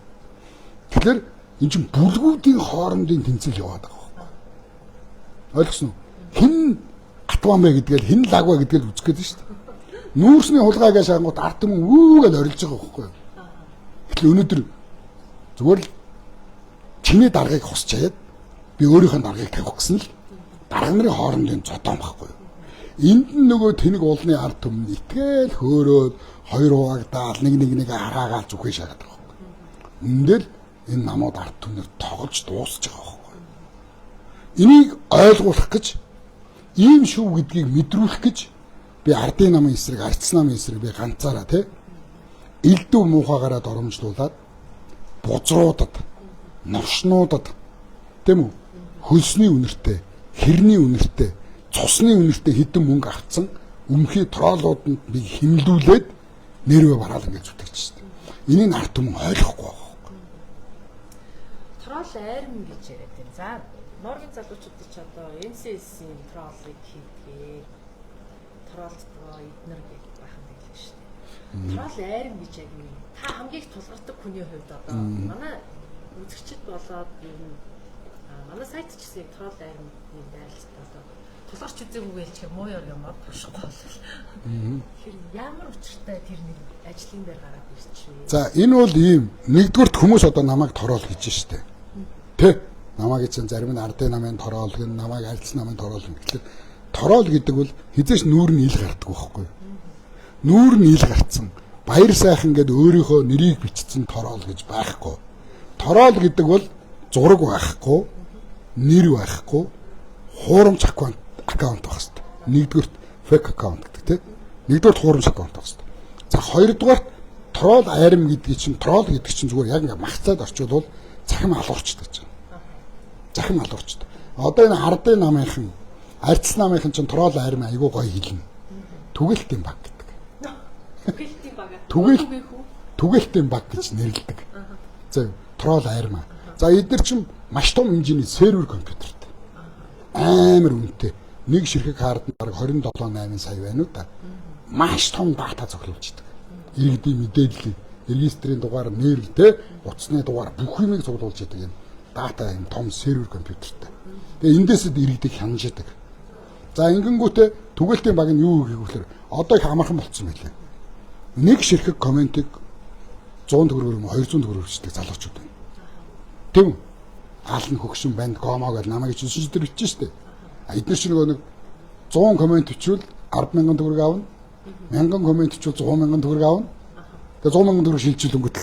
Тэгэхээр эн чинь бүлгүүдийн хоорондын тэмцэл яваад байгаа байхгүй. Ойлгосон уу? Хэн гатван бэ гэдгээл хэн лаг вэ гэдгээл үзэх гээд шүү дээ. Нүүрсний хулгай гэж шангууд ард түмэн үү гэж орилж байгаа байхгүй юу? Тэгэхээр өнөөдөр зүгээр л чиний даргаыг хусчаад би өөрийнхөө даргаыг тавих гэсэн л дарга нарын хоорондын зодоон байхгүй юу? Энд нь нөгөө тэнэг уулны ард түмэн итгээл хөөрөөд хоёр хуваагдаал нэг нэг нэг хараагаал зүхээ шагаад байгаа байхгүй. Үндэл энэ намууд ард түмнэр тоглож дуусч байгаа байхгүй. Энийг ойлгуулах гэж ийм шүү гэдгийг мэдрүүлэх гэж би ардын намын эсрэг, ардс намын эсрэг би ганцаараа тий элдв муухайгаараа доромжлуулад бузруудад, новшнуудад тийм үү хөлсний үнэртэй, хэрний үнэртэй, цусны үнэртэй хэдэн мөнгө авцсан өмхий троллууданд би хэмлүүлээд нэрвэ бараал ингэж зүтгэж шээ. Энийг ард түмэн ойлгохгүй байгаа байхгүй. Тролл айрм гэж яриад байна. За Норгийн залуучууд ч одоо NCS-ийн троллыг хийдгээ. Троллдгоо эднэр гэж бахан тэглэж шээ. Тролл айрм гэж яг юу? Та хамгийн их тулгардаг хүний хувьд одоо манай үзэгчд болоод ер нь манай сайт ч гэсэн яг тролл айрмын дайралтай одоо тулгарч үзээгүй гэлчээр муу ёр юм аа туршихгүй бол. Тэр ямар учиртай тэр нэг ажлын дээр гараад ирчихвэ. За энэ бол ийм нэгдүгüрт хүмүүс одоо намайг тороол гэж штэ. Тэ намайг чинь зарим нь ардын намын тороол гэн намайг альц намын тороол гэн. Тэгэхээр тороол гэдэг бол хизээч нүүр нь ил гардаг байхгүй. Нүүр нь ил гарцсан. Баяр сайхан гэд өөрийнхөө нэрийг бичсэн тороол гэж байхгүй. Тороол гэдэг бол зураг байхгүй, нэр байхгүй, хуурамч аккаунт байх хэрэгтэй. Нэгдүгüрт fake account гэдэг тийм. Нэгдүгüрт хуурамч аккаунт байх хэрэгтэй. За хоёрдугаарт тролл айрам гэдгийг чинь тролл гэдэг чинь зүгээр яг ингээ махцаад орчуулвал цахим алуурчдаг гэж байна. Цахим алуурчдаг. Одоо энэ ардын намынхан, арц намынхан чинь тролл айрам айгуу гоё хэлнэ. Түгэлтийн баг гэдэг. Түгэлтийн баг. Түгэлтийн баг гэж нэрлэдэг. За тролл айрам. За эдгээр чинь маш том хэмжээний сервер компьютертэй. Амар үнэтэй. Нэг ширхэг хард нь бараг 27 8 сая байна уу та. Маш том дата цуглуулждаг. Иргэдийн мэдээллийг, регистрийн дугаар, нэр, тэ, утасны дугаар бүх юмыг цуглуулж яадаг юм дата юм том сервер компьютертэй. Тэгээ эндээс иргэдийг хянаж яадаг. За ингэнгүүтээ түгэлтийн баг нь юу гэх вэ? Одоо их амархан болцсон байлээ. Нэг ширхэг комментиг 100 төгрөгөөр юм 200 төгрөгөөр бичдэг залуучууд байна. Тийм үү? Аалн хөгшин банд гомо гэж намайг чинь шиж дээр бичсэн шүү дээ. А эдгээр чинь нөгөө нэг 100 коммент бичвэл 10,000 төгрөг авна. 1000 коммент бичвэл 100,000 төгрөг авна. Тэгээ 100,000 төгрөг шилжүүлэнгүүт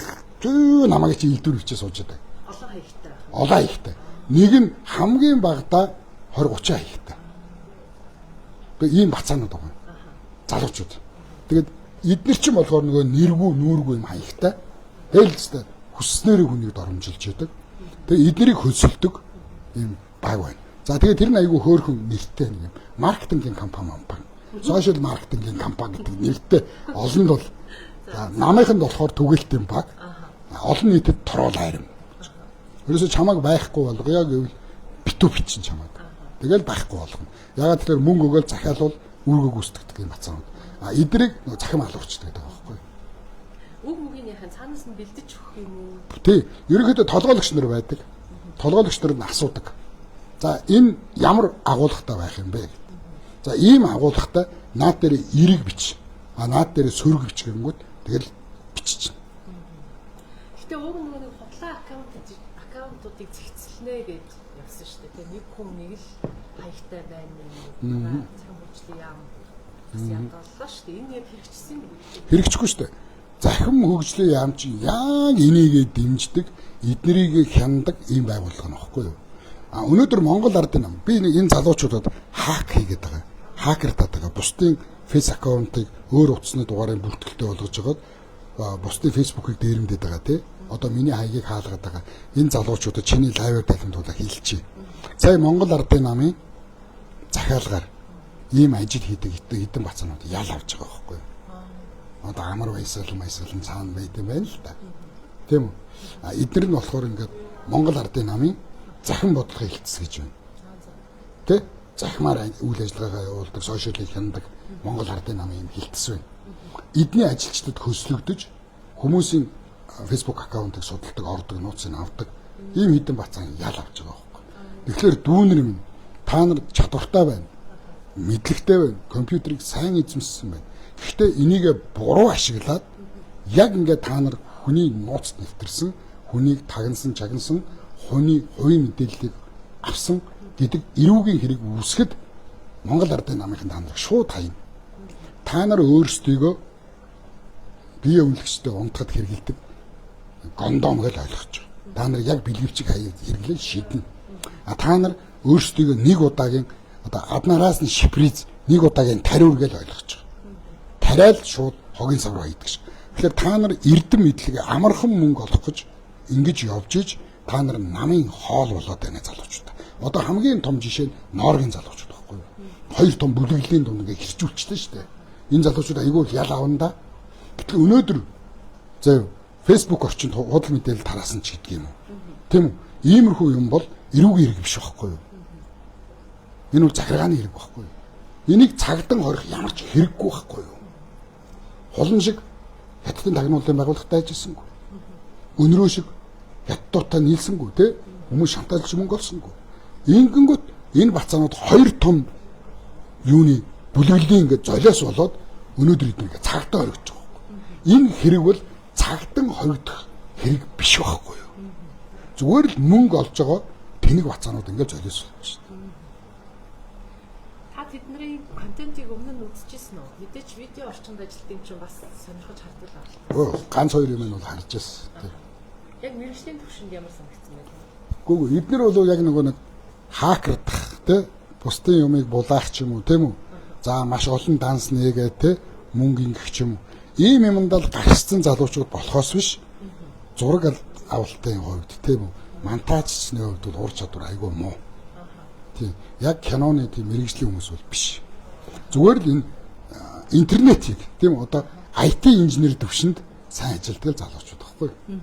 зүү намайг чи элдвэр бичээ сууж байдаг. Олон хаягтай. Олон хаягтай. Нэг нь хамгийн багадаа 20 30 хаягтай. Тэгээ ийм бацаанууд байгаа. Залуучууд. Тэгээд эднэр чинь болохоор нөгөө нэргүй нүүргүй юм хаягтай. Тэгэл л хүсснээрээ хүнийг доромжилж яадаг. Тэгээ эднэрийг хөлсөлдөг ийм баг байна. За тэгээ тэр нь айгүй хөөрхөн нэртэй нэг юм маркетингийн компани компани. Сошиал маркетингийн компани гэдэг нэртэй олонд бол намынханд болохоор түгэлтийн баг. Олон нийтэд тролл айрам. Ерөөсө чамайг байхгүй болгоё гэвэл битүү бичин чамайг. Тэгэл байхгүй болгоно. Ягаад тэгэхээр мөнгө өгөөл захиалвал үүргээ гүйцэтгэдэг юм бацаанууд. А эдрийг нөгөө цахим алуурчдаг гэдэг байгаа байхгүй юу? Үг мөгийн яхан цаанаас нь бэлдэж өгөх юм уу? Тий. Ерөнхийдөө толгойлогч нар байдаг. Толгойлогч нар нь асуудаг. За энэ ямар агуулгатай байх юм бэ? За ийм агуулгатай наад дээр эрэг бич. А наад дээр сөрөг бич гэнгүүт тэгэл биччихнэ. Гэтэ уг нөгөө нэг худлаа аккаунтуудыг зэгцэлнэ гэж явсан шүү дээ. Нэг хүн нэг л хаягтай байна юм. Цахим хөгжлийн яам Бас ядгаллаа шүү дээ. Энэ яг хэрэгжсэн юм. Хэрэгжихгүй шүү дээ. Захим хөгжлийн яам чи яг энийгээ дэмждэг, эднэрийг хяндаг ийм байгууллага нөхгүй юу? А өнөөдөр Монгол ардын нам би нэг энэ залуучуудад hack хийгээд байгаа. Хакертаад байгаа. Бусдын face аккаунтыг өөр утасны дугаарын бүртгэлтэй болгож байгаад бусдын Facebook-ыг дээрэмдээд байгаа тий. Одоо миний хаягийг хаалгаад байгаа. Энэ залуучуудад чиний live аар талимтуулаа хэлчихье. Сая Монгол ардын намын захиалгаар ийм ажил хийдэг хэдэн бацаанууд ял авч байгаа байхгүй юу? Одоо амар баясгалан цаана байт юм байна л да. Тийм үү? А эдгээр нь болохоор ингээд Монгол ардын намын захин бодлогын хэлтс гэж байна. Тэ? Захимаар үйл ажиллагаагаа явуулдаг, сошиалыг хяндаг Монгол ардын намын юм хэлтс байна. Эдний ажилчдад хөслөгдөж хүмүүсийн Facebook аккаунтыг судалдаг, ордог, нууцыг авдаг ийм хэдэн бацаан ял авч байгаа байхгүй. Тэгэхээр дүүнер минь та нар чадвартай байна. Мэдлэгтэй байна. Компьютерийг сайн эзэмшсэн байна. Гэхдээ энийг буруу ашиглаад яг ингээд та нар хүний нууцд нэвтэрсэн, хүнийг тагнасан, чагнасан, хүний хувийн мэдээллийг авсан гэдэг эрүүгийн хэрэг үүсгэхэд Монгол ардын намынхан та нарыг шууд хайна. Та нар өөрсдийгөө бие үнэлэгчтэй унтахад хэрэгэлдэг гондом гэж ойлгож байгаа. Та нар яг бэлгэвчиг хаяад хэрэглэн шиднэ. А та нар өөрсдийгөө нэг удаагийн одоо аднараас нь шиприз нэг удаагийн тариур гэж ойлгож байгаа. Тариал шууд хогийн сав руу хийдэг шиг. Тэгэхээр та нар эрдэм мэдлэг амархан мөнгө олох гэж ингэж явж иж та нар намын хоол болоод байна залуучууд. Одоо хамгийн том жишээ нь Нооргийн залуучууд байхгүй юу? Хоёр том бүлэглэлийн дунд ингээ хэрчүүлчихсэн шүү дээ. Энэ залуучууд айгүй их ял авна да. Гэтэл өнөөдөр заяа Facebook орчинд худал мэдээлэл тараасан ч гэдэг юм уу? Тийм үү? Иймэрхүү юм бол эрүүгийн хэрэг биш байхгүй юу? Энэ бол захиргааны хэрэг байхгүй юу? Энийг цагдан хорих ямар ч хэрэггүй байхгүй юу? Хулан шиг Хятадын тагнуулын байгууллагатай ажилласангүй. Өнрөө шиг хятадуудтай нийлсэнгүй тий? Хүмүүс шантаалж мөнгө олсонгүй. Ингэнгүүт энэ бацаанууд хоёр том юуны бүлэглэлийн ингээд золиос болоод өнөөдөр эднийг цагтаа хоригдож байгаа байхгүй. Энэ хэрэг бол цагтан хоригдох хэрэг биш байхгүй юу? Зүгээр л мөнгө олж байгаа тэнэг бацаанууд ингээд золиос болж байна. Та тэдний контентыг өмнө нь үзчихсэн үү? Мэдээч видео орчинд ажилтдаг юм чинь бас сонирхож хардаг л байна. Өө ганц хоёр юм нь бол харж байсан. Тий. Яг мэргэжлийн төвшөнд ямар санагдсан бэ? Гүг эднэр бол яг нөгөө нэг хакердах тий бусдын юмыг булаах ч юм уу тийм үү? За маш олон данс нээгээ тий мөнгө ингэх ч юм уу. Ийм юмдаа л гарчсан залуучууд болохоос биш зураг авалтын хувьд тийм үү? Монтажчны хувьд бол ур чадвар айгүй муу. Тийм. Яг киноны тийм мэргэжлийн хүмүүс бол биш. Зүгээр л энэ интернетийг тийм одоо IT инженер төвшөнд сайн ажилладаг залуучууд байхгүй юу?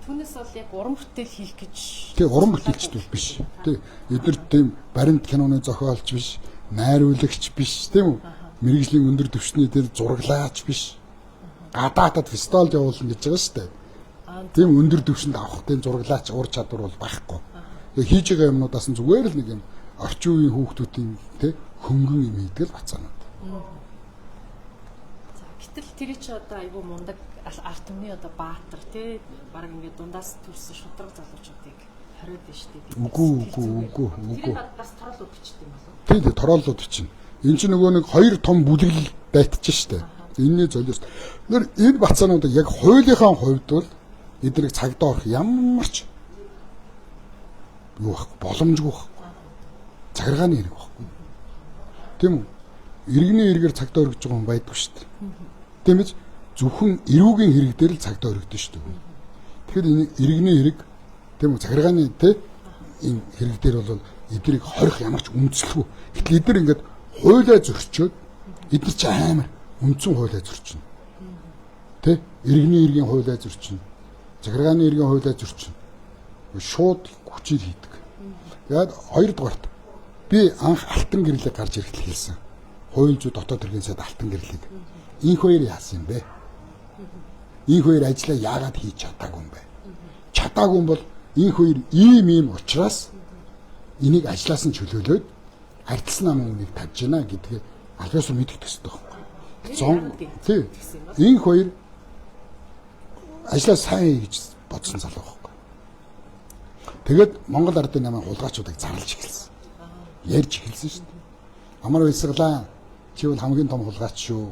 Түүнээс бол яг уран бүтээл хийх гэж тий уран бүтээлчд бол биш. Тий эдгээр тийм баримт киноны зохиолч биш, найруулагч биш тийм үү? Мэргэжлийн өндөр түвшний тэр зураглаач биш. Гадаадад фестивалд явуулна гэж байгаа шүү дээ. Тийм өндөр түвшинд авах тийм зураглаач ур чадвар бол байхгүй. Тэгээ хийж байгаа юмнуудаас нь зүгээр л нэг юм орчин үеийн хүүхдүүдийн тий хөнгөн юм хийдэг л бацаанууд. За гэтэл тэр чи одоо айгүй мундаг арт түмний одоо баатар тий баг ингээд дундаас төрсэн шудраг залуучуудыг хориод байна шүү дээ. Үгүй үгүй үгүй үгүй. Тэр бас тороолууд бичдэг юм болов уу? Тий тий тороолууд бичнэ. Энд чинь нөгөө нэг хоёр том бүлэглэл байтчих шүү дээ. Энэний золиос. Тэр энэ бацаанууд яг хуулийнхаа хувьд бол эднийг цагдаа орох ямар ч юу байхгүй боломжгүй байхгүй. Захиргааны хэрэг байхгүй. Тийм үү? Иргэний хэрэгээр цагдаа өргөж байгаа хүн байдгүй шүү дээ. Тийм биз? Зөвхөн эрүүгийн хэрэг дээр л цагдаа өргөдөн шүү дээ. Тэгэхээр энэ иргэний хэрэг тийм үү? Захиргааны тэ энэ хэрэг дээр бол эднийг хорих ямар ч үндэслэхгүй. Гэтэл эдгээр ингээд хуулиа зөрчөөд эдгээр чи амар үндсэн хуулиа зөрчинө. Тэ? Иргэний иргэн хуулиа зөрчинө. Захиргааны иргэн хуулиа зөрчинө. Шууд хүчээр хийдэг. Тэгээд хоёрдугаарт би анх алтан гэрлийг гарч ирэхэд хэлсэн. Хууль зүйн дотоод хэргийн сайд алтан гэрлийг. Инх хоёр яасан юм бэ? Инх хоёр ажлаа яагаад хийж чадаагүй юм бэ? Чадаагүй юм бол инх хоёр ийм ийм учраас энийг ажлаас нь чөлөөлөөд ардсан намын үнийг тавьж гинэ гэдгээ аль биесээр мэдэх ёстой байхгүй. Зон тий. Инх хоёр ажлаа сайн хий гэж бодсон залуу байхгүй. Тэгээд Монгол ардын намын хулгайчуудыг зарлж эхэлсэн. Ярьж эхэлсэн шүү дээ. Амар баясгалаа. Чи бол хамгийн том хулгайч шүү.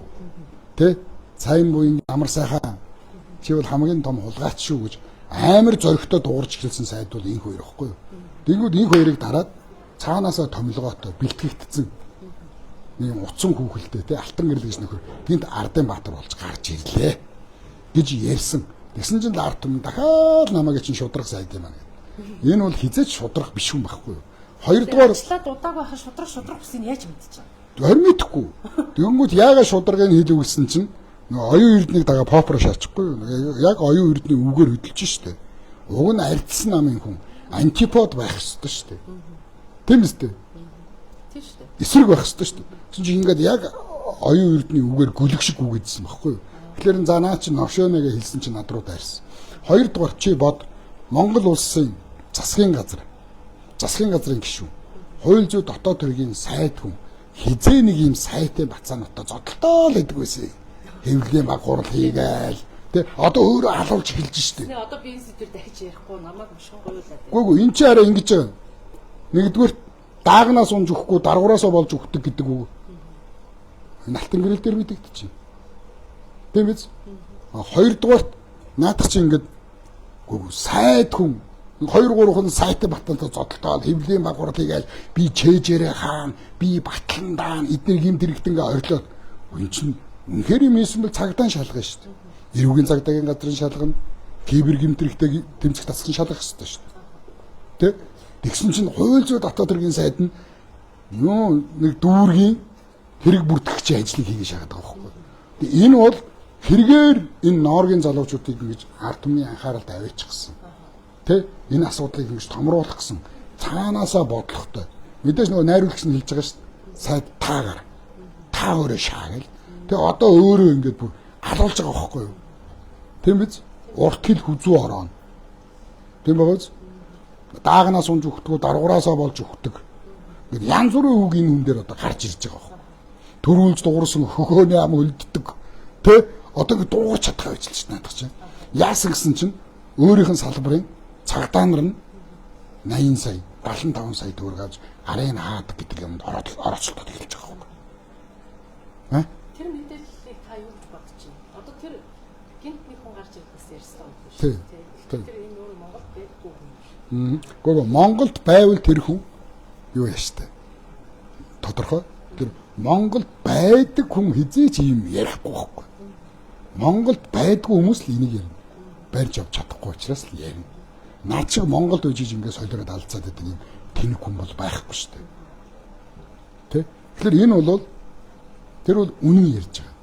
Тэ? Цайн буян амар сайхан. Чи бол хамгийн том хулгайч шүү гэж амар зоригтой дуугарч эхэлсэн сайд бол инх хоёр ихгүй юу? Тэнгүүд инх хоёрыг дараад цаанаасаа томилгоотой бэлтгэгдсэн нэг юм утсан хүүхэлтэй тэ алтан гэрэл гэж нөхөр гинт Ардын Баатар болж гарч ирлээ гэж ярьсан. Тэгсэн чинь л ард түмэн дахиад намайг чинь шудрах сайд юм аа гэдэг. Энэ бол хизээч шудрах биш юм байхгүй юу? Хоёрдугаар ажиллаад удааг байхад шудрах бүсийг яаж мэдчих вэ? Харин мэдэхгүй. Тэгэнгүүт яагаад шударгыг хэлэв гэсэн чинь нөгөө оюун эрднийг дагаа попро шаачихгүй юу? Яг оюун эрдний үгээр хөдөлж штэ. Уг нь ардсан намын хүн антипод байх ёстой штэ. Тийм үстэй. Тийм штэ. Эсрэг байх ёстой штэ. Тэгсэн чинь ингээд яг оюун эрдний үгээр гөлөг шиг үгээдсэн байхгүй юу? Тэгэхээр за наа чи новшонегээ хэлсэн чинь над руу дайрсан. Хоёрдугаар чи бод Монгол улсын засгийн газар. Засгийн газрын гишүүн. Хууль зүйн дотоод хэргийн сайд хүн хизээ нэг юм сайтын бацаануудтай зодтолтоо л гэдэг байсан. Хэвлэлийн баг хурал хийгээл. Тэ одоо өөрөө алуулж эхэлж штэ. Нэ одоо би энэ сэдвэр дахиж ярихгүй намайг мушгин гоёулаад. Үгүй ээ энэ чи арай ингэж байгаа. Нэгдүгээр даагнаас унж өгөхгүй даргуураасаа болж өгдөг гэдэг үг. Энэ алтан гэрэл дээр мэдэгдэж байна. Тийм биз? Хоёрдугаарт наадах чи ингэж үгүй сайд хүн 2 3 хон сайт батантай зодтолтоо хэвлэлийн баг хурал хийгээл би чэжээрээ хаан би батлан даан эдгээр гимт хэрэгтэнгээ орилоод энэ чинь үнэхээр юм ийсэн бол цагдaan шалгана шүү дээ. Эрүүгийн цагдаагийн газрын шалгана, кибер гимт хэрэгтэй тэмцэх тасган шалгах ёстой шүү дээ. Тэ? Тэгсэн чинь хууль зүйн дотоод хэргийн сайд нь юу нэг дүүргийн хэрэг бүртгэгчийн ажлыг хийгээ шагаад байгаа байхгүй. Тэгээ энэ бол хэрэгээр энэ нооргийн залуучуудыг ингэж ард түмний анхааралд аваачихсан. Тэ? Энэ асуудлыг ингэж томруулах гэсэн цаанаасаа бодлоготой. Мэдээж нөгөө найруулагч нь хэлж байгаа шүү дээ. Сайд таагаар. Та өөрөө шаа гэл. Тэгээ одоо өөрөө ингэж бүр алуулж байгаа байхгүй юу? Тийм биз? Урт хил хүзүү орооно. Тийм байгааз? Даагнаас унж өгдөг, даргуураасаа болж өгдөг. Ингээд янз бүрийн үг энэ хүн дээр одоо гарч ирж байгаа байхгүй. Төрүүлж дуурсан хөхөөний ам хөлддөг. Тэ? Одоо ингэ дуугарч чадах байж л ч наадах чинь. Яасан гэсэн чинь өөрийнх нь салбарын цагдаа нар нь 80 сая, 75 сая төгрөг авч арын хаадаг гэдэг юмд орооцолтоод эхэлж байгаа байхгүй. Аа? Тэр мэдээллийг та юу гэж бодож байна? Одоо тэр гинт нэг хүн гарч ирэхээс ярьсан юм биш Тий. үү? Тэр энэ өөр Монголд байдаггүй хүн. Гэхдээ Монголд байвал тэр хүн юу яаштай. Тодорхой. Тэр Монголд байдаг хүн хизээч ийм ярихгүй байхгүй. Монголд байдгүй хүмүүс л энийг ярина. Барьж авч чадахгүй учраас л ярина. Наад шиг Монголд үжиж ингээд солиороод алцаад байдаг юм тэнэг хүн бол байхгүй шүү дээ. Тэ? Тэгэхээр энэ бол тэр бол үнэн ярьж байгаа.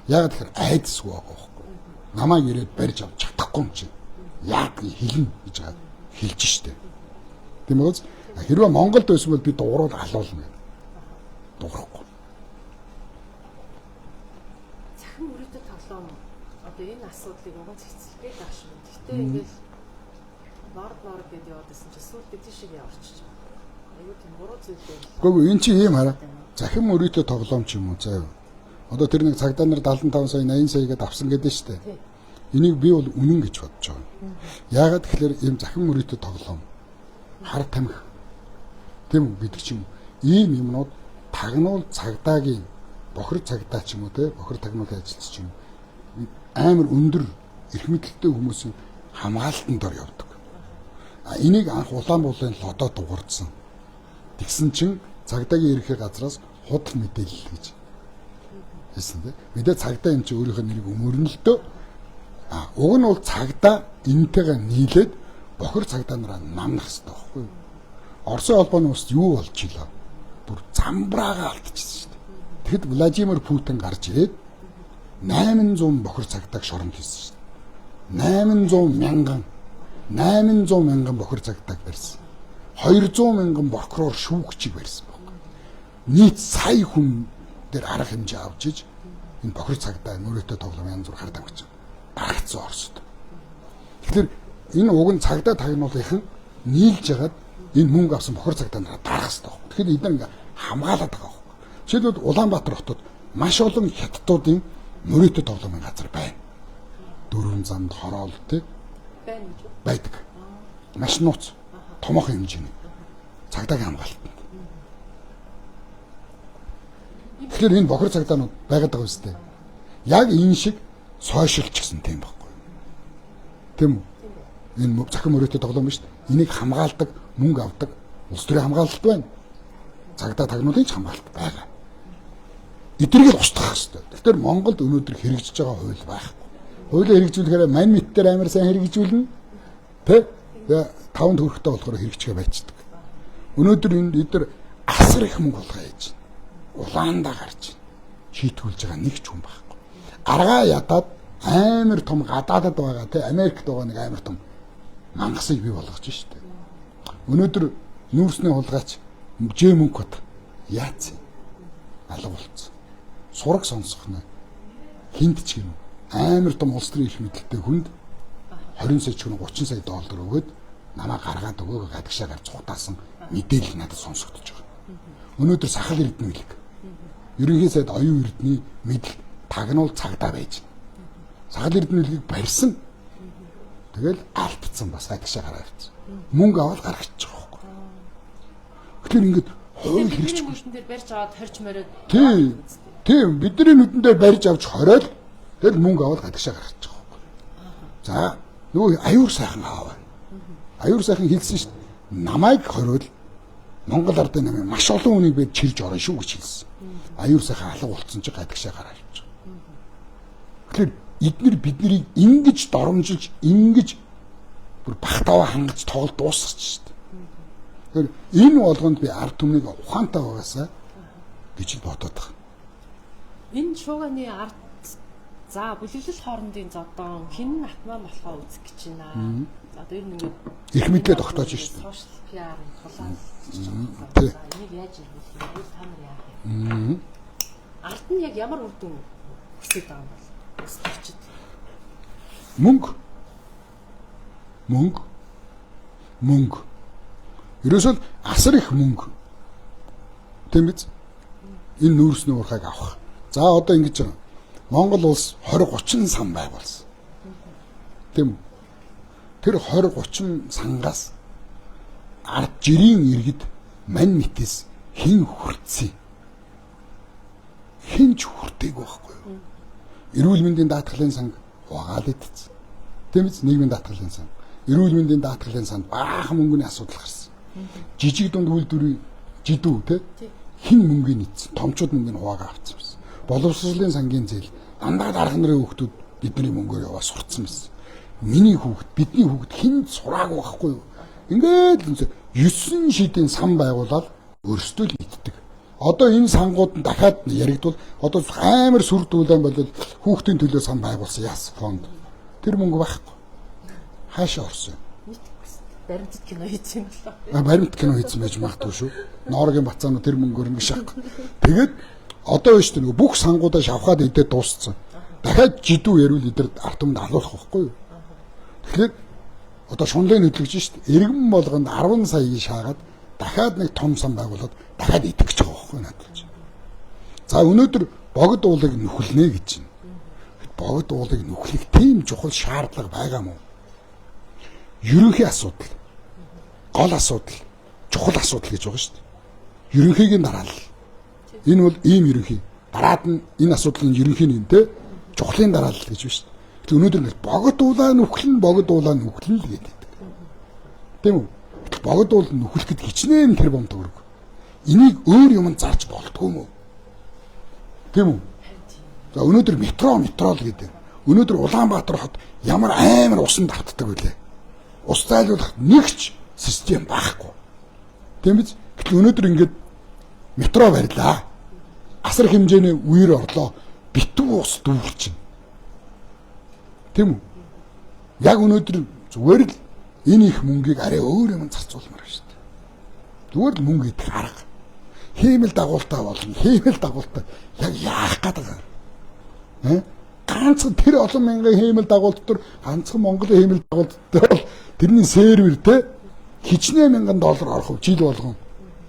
Яг тэгэхээр айдасгүй байгаа байхгүй. Намайг ирээд барьж авч чадахгүй юм чинь. Яг хэлнэ гэж байгаа хэлж штэ. Тийм үү? Хэрвээ Монголд байсан бол би дуурал алуулна гэдэг. Дуурахгүй. Цахим өрөөтэй тоглоом одоо энэ асуудлыг уган цэцлэх гээд байх шиг. Гэхдээ ингээл норд норд гэдээ яваад байсан чинь сүүлдээ тийшээ явчихж байгаа. Аюу тийм буруу зүйл байл. Үгүй ээ, эн чинь ийм хараа. Захим өрөөтэй тоглоом ч юм уу заа юу. Одоо тэр нэг цагдаа нар 75 сая 80 сая гэдээ авсан гэдэг нь штэ. Тий. Энийг би бол үнэн гэж бодож байгаа. Яагаад тэгэхээр ийм захим өрөөтэй тоглоом хар тамхи тийм үү гэдэг ч юм уу. Ийм юмнууд тагнуул цагдаагийн бохир цагдаа ч юм уу те бохир тагнуулын ажилч ч юм уу амар өндөр эрх мэдэлтэй хүмүүсийн хамгаалтанд дор явдаг. А энийг анх Улаанбуулын лодоо дуурдсан. Тэгсэн чинь цагдаагийн ерөнхий газраас худал мэдээлэл гэж хэлсэн те. Мэдээ цагдаа юм чи өөрийнх нь нэрийг өмөрнө л дөө. А уг нь бол цагдаа энтэйгээ нийлээд бохир цагдаа нараа намнах хэрэгтэй байхгүй юу? Оросын холбооны улсад юу болж илаа? Бүр замбраагаа алдчихсан шүү дээ. Тэгэхэд Владимир Путин гарч ирээд 800 бохир цагдааг шоронд хийсэн шүү дээ. 800 мянган 800 мянган бохир цагдааг барьсан. 200 мянган прокурор шүүгчийг барьсан байхгүй. Нийт сая хүн дээр арга хэмжээ авч иж энэ бохир цагдаа мөрөөдөө тоглоом янз бүр хар тамхич дарагдсан Оросд. Тэгэхээр энэ уг нь цагдаа тагнуулынхан нийлж хагаад энэ мөнгө авсан бохир цагдаа нараа дарах хэрэгтэй байхгүй. Тэгэхээр эдгээр ингээ хамгаалаад байгаа байхгүй. Жишээлбэл Улаанбаатар хотод маш олон хятадуудын мөрөөдөө тоглоомын газар байна. Дөрвөн замд хороол тий Байна гэж үү? байдаг. Маш нууц томоохон хэмжээний цагдаагийн хамгаалтанд. Тэгэхээр энэ бохор цагдаанууд байгаад байгаа үстэй. Яг энэ шиг сошиал ч гэсэн тийм байхгүй. Тийм үү? Энэ цахим өрөөтэй тоглоом шүү дээ. Энийг хамгаалдаг, мөнгө авдаг улс төрийн хамгаалалт байна. Цагдаа тагнуулын ч хамгаалалт байгаа. Эднийг л устгах хэрэгтэй. Тэгэхээр Монголд өнөөдөр хэрэгжиж байгаа хууль байхгүй. Хуулийг хэрэгжүүлэхээр мань мэт дээр амар сайн хэрэгжүүлнэ. Тэ? Тэгээ таван төгрөгтэй болохоор хэрэгжихээ байцдаг. Өнөөдөр энэ эдгээр асар их мөнгө хулгай хийж байна. Улаандаа гарч байна. Шийтгүүлж байгаа нэг ч хүн байхгүй. Аргаа ядаад амар том гадаадад байгаа тэ Америкт байгаа нэг амар том мангасыг бий болгож штэ. Өнөөдөр нүүрсний хулгайч Ж мөнгөд яац алга болцсон. Сураг сонсох нь хинт ч юм амар том улс төрийн эрх мэдэлтэй хүнд 20 сая ч 30 сая доллар өгөөд намаа гаргаад өгөөгөө гадагшаа гарч цухтаасан мэдээлэл надад сонсогдож байгаа. Өнөөдөр сахал эрдэнэ билэг. Ерөнхий сайд оюун эрдний мэдл тагнуул цагдаа байж. Сахал эрдэнэ билгийг барьсан. Тэгэл алдсан бас гадагшаа гараа авчихсан. Мөнгө аваад гаргачих байгаа байхгүй. Тэгэхээр ингээд хууль хэрэгжихгүй. Нүдэн дээр барьж аваад хорж мориод. Тийм. Тийм, бидний нүдэн дээр барьж авч хориод тэгэл мөнгө аваад гадагшаа гаргачих байгаа байхгүй. За, нөгөө аюур сайхан аав. Аюур сайхан хэлсэн шүү дээ. Намайг хориод Монгол ардын намын маш олон хүнийг би чирж орно шүү гэж хэлсэн. Аюур сайхан алга болцсон чи гадагшаа гараа авчих. Тэгэхээр эднэр биднийг ингэж доромжилж, ингэж бүр бахтаваа хангаж тоглолт дуусгач шүү дээ. Тэгэхээр энэ болгонд би ард түмнийг ухаантай байгаасаа гэж бодоод байгаа. Энэ шууганы ард за бүлэглэл хоорондын зодон хэн атман болохоо үзэх гэж байна. За одоо ер нь ингээд эрх мэдлээ тогтоож шүү дээ. Social PR хулаал гэж байна. Энийг яаж эргүүлэх юм бэ? Та нар яах юм? Ард нь яг ямар үр дүн хүсэж байгаа юм бол? Өсөлтчд. Мөнгө. Мөнгө. Мөнгө. Ерөөсөө асар их мөнгө. Тийм биз? Энэ нүүрсний уурхайг авах. За одоо ингэж байгаа. Монгол улс 20 30 сан байгуулсан. Тийм үү? Тэр 20 30 сангаас ард жирийн иргэд мань мэтээс хэн хүртсэн? Хэн ч хүртээгүй байхгүй юу? Эрүүл мэндийн даатгалын санг хуваагаад идсэн. Тийм биз? Нийгмийн даатгалын сан. Эрүүл мэндийн даатгалын санд баахан мөнгөний асуудал гарсан. Жижиг дунд үйлдвэрийн жидүү те хин мөнгөний нийцсэн. Томчууд мөнгөний хуваагаа авсан байсан. Боловсролын сангийн зээл дандаа дарга нарын хүүхдүүд бидний мөнгөөр яваа сурцсан байсан. Миний хүүхд, бидний хүүхд хэн сураагүй байхгүй юу? Ингээд л 9 шидийн сан байгуулаад өөрсдөө л иддэг. Одоо энэ сангууд нь дахиад яригдвал одоо амар сүр дүүлэн болол хүүхдийн төлөө сан байгуулсан яас фонд. Тэр мөнгө байхгүй. Хаашаа орсон юм? Баримтат кино хийсэн юм болоо. Баримт кино хийсэн байж магадгүй шүү. Ноорогийн бацаануу тэр мөнгөөр ингэ шах. Тэгээд одоо биш нөгөө бүх сангуудаа шавхаад идээд дууссан. Дахиад жидүү ярил эдэр ард түмэнд алуулах байхгүй юу? Тэгэхээр одоо шунлын хөдлөгч шүү дээ. Иргэн болгонд 10 саяыг шаагаад дахиад нэг том сан байгуулад дахиад идэх гэж байгаа байхгүй надад. За өнөөдөр богд уулыг нүхлэнэ гэж байна. Богд уулыг нүхлэх тийм чухал шаардлага байгаа мó? Ерөнхий асуудал, гол асуудал, чухал асуудал гэж байгаа шүү дээ. Ерөнхийгийн дараалал. Энэ бол ийм ерөнхий. Дараад нь энэ асуудал нь ерөнхий нь те чухлын дараалал гэж байна шүү дээ. Тэгэхээр өнөөдөр ингээл богд уулаа нүхлэн, богд уулаа нүхлэн л гэдэг. Тийм үү? Богд уул нүхлэхэд хичнээн тэр бом төгрөг. Энийг өөр юм зарж болдгоо юм уу? Тийм үү? За өнөөдөр метро л гэдэг. Өнөөдөр Улаанбаатар хот ямар амар усан давтдаг вүлээ. Ус зайлуулах нэг ч систем байхгүй. Тийм биз? Гэтэл өнөөдөр ингээд метро барьлаа. Асар хэмжээний үер орлоо. Битүү ус дүүрчин. Тийм үү? Яг өнөөдөр зүгээр л энэ их мөнгийг арай өөр юм зарцуулмаар байна шүү дээ. Зүгээр л мөнгө идэх арга. Хиймэл дагуултай болно. Хиймэл дагуултай яг яах гээд байгаа юм? Ганцхан тэр олон мянган хиймэл дагуулт дотор ганцхан Монголын хиймэл дагуулт дээр бол тэрний сервер те хичнээн мянган доллар орох жил болгон.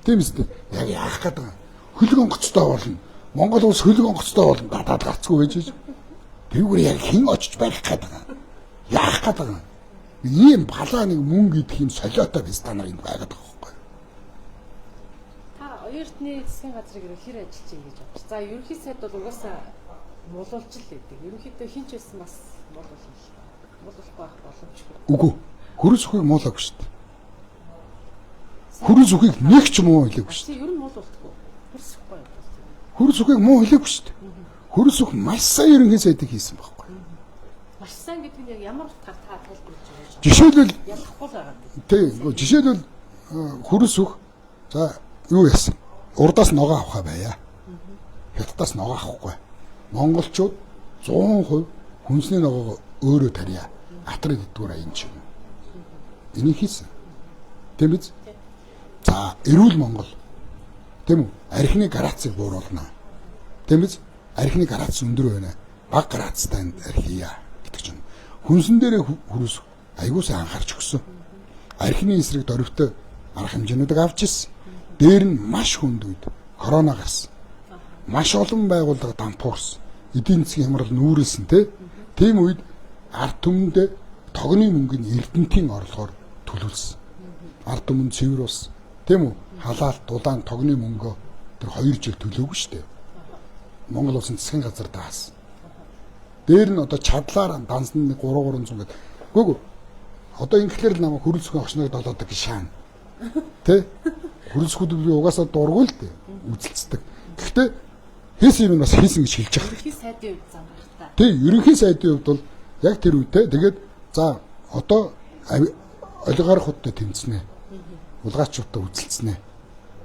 Тийм үстэй. Яг яах гээд байгаа юм? Хөлөг онгоцтой болно. Монгол улс хөлөг онгоцтой болно. Гадаад гацгүй байж гэж. Тэрүүгээр яг хэн очиж барих гээд байгаа юм? Яах гээд байгаа юм? Ийм балаа нэг мөнгө идэх юм солиотой биз та нар энд байгаад байгаа байхгүй юу? Та оюун Оюун Эрдэнэ засгийн газрыг хэр ажиллаж ийн гэж бодчих. За ерөнхий сайд бол угаасаа муулуулж л байдаг. Ерөнхийдөө хин ч байсан бас муулуулна л. Муулуулахгүй байх боломжгүй. Үгүй. Хөрс үхийг муулаагүй шүү дээ. Хөрс үхийг нэг ч муу хэлээгүй шүү дээ. Ер нь муулуулдаггүй. Хөрс үхгүй юм. Хөрс үхийг муу хэлээгүй шүү дээ. Хөрс үх маш сайн ерөнхий сайдыг хийсэн байхгүй. Маш сайн гэдэг нь яг ямар утгаар та тайлбарлаж байгаа юм? Жишээлбэл ялахгүй л байгаа. Тийм. Жишээлбэл хөрс үх за юу яасан? Урдаас ногоо авахаа байя. Хятадаас ногоо авахгүй. Монголчууд 100% хүнсний ногоогоо өөрөө тарья. Атрыг дидгүүр аян ч юм. Энийг хийсэн. Тийм биз? За, эрүүл Монгол. Тийм үү? Архины грацыг бууруулна. Тийм биз? Архины грац өндөр байна. Бага грацтай архия гэдэг чинь. Хүнсэн дээрээ хөрс айгуу сайн анхаарч өгсөн. Архины эсрэг дөрвтэй арга хэмжээнүүдийг авч ирсэн. Дээр нь маш хүнд үед корона гарсан. Маш олон байгууллага дампуурсан. Эдийн засгийн хямрал нүүрэлсэн тий. Тийм үед ард түмэндээ тогны мөнгөний Эрдэнтийн орлогоор төлөвлөсөн. Ард түмэн цэвэр ус. Тийм үү? Халаалт, дулаан тогны мөнгөө тэр 2 жил төлөөгүй шүү дээ. Монгол улсын засгийн газар даасан. Дээр нь одоо чадлаар дансан 3 300 гэдэг. Үгүй ээ. Одоо ингэхлээр л намайг хөрөлцөхөн орчныг долоодог гэж шаана. Тэ? Хөрөлцөхүүд би угаасаа дургу л дээ. Үзэлцдэг. Гэхдээ хийсэн юм бас хийсэн гэж хэлж байгаа. Ерөнхий сайдын хувьд замбархтай. Тий, ерөнхий сайдын хувьд бол яг тэр үедээ тэгээд за одоо олигархуудтай тэмцэнэ. Улгаачуудтай үзэлцэнэ.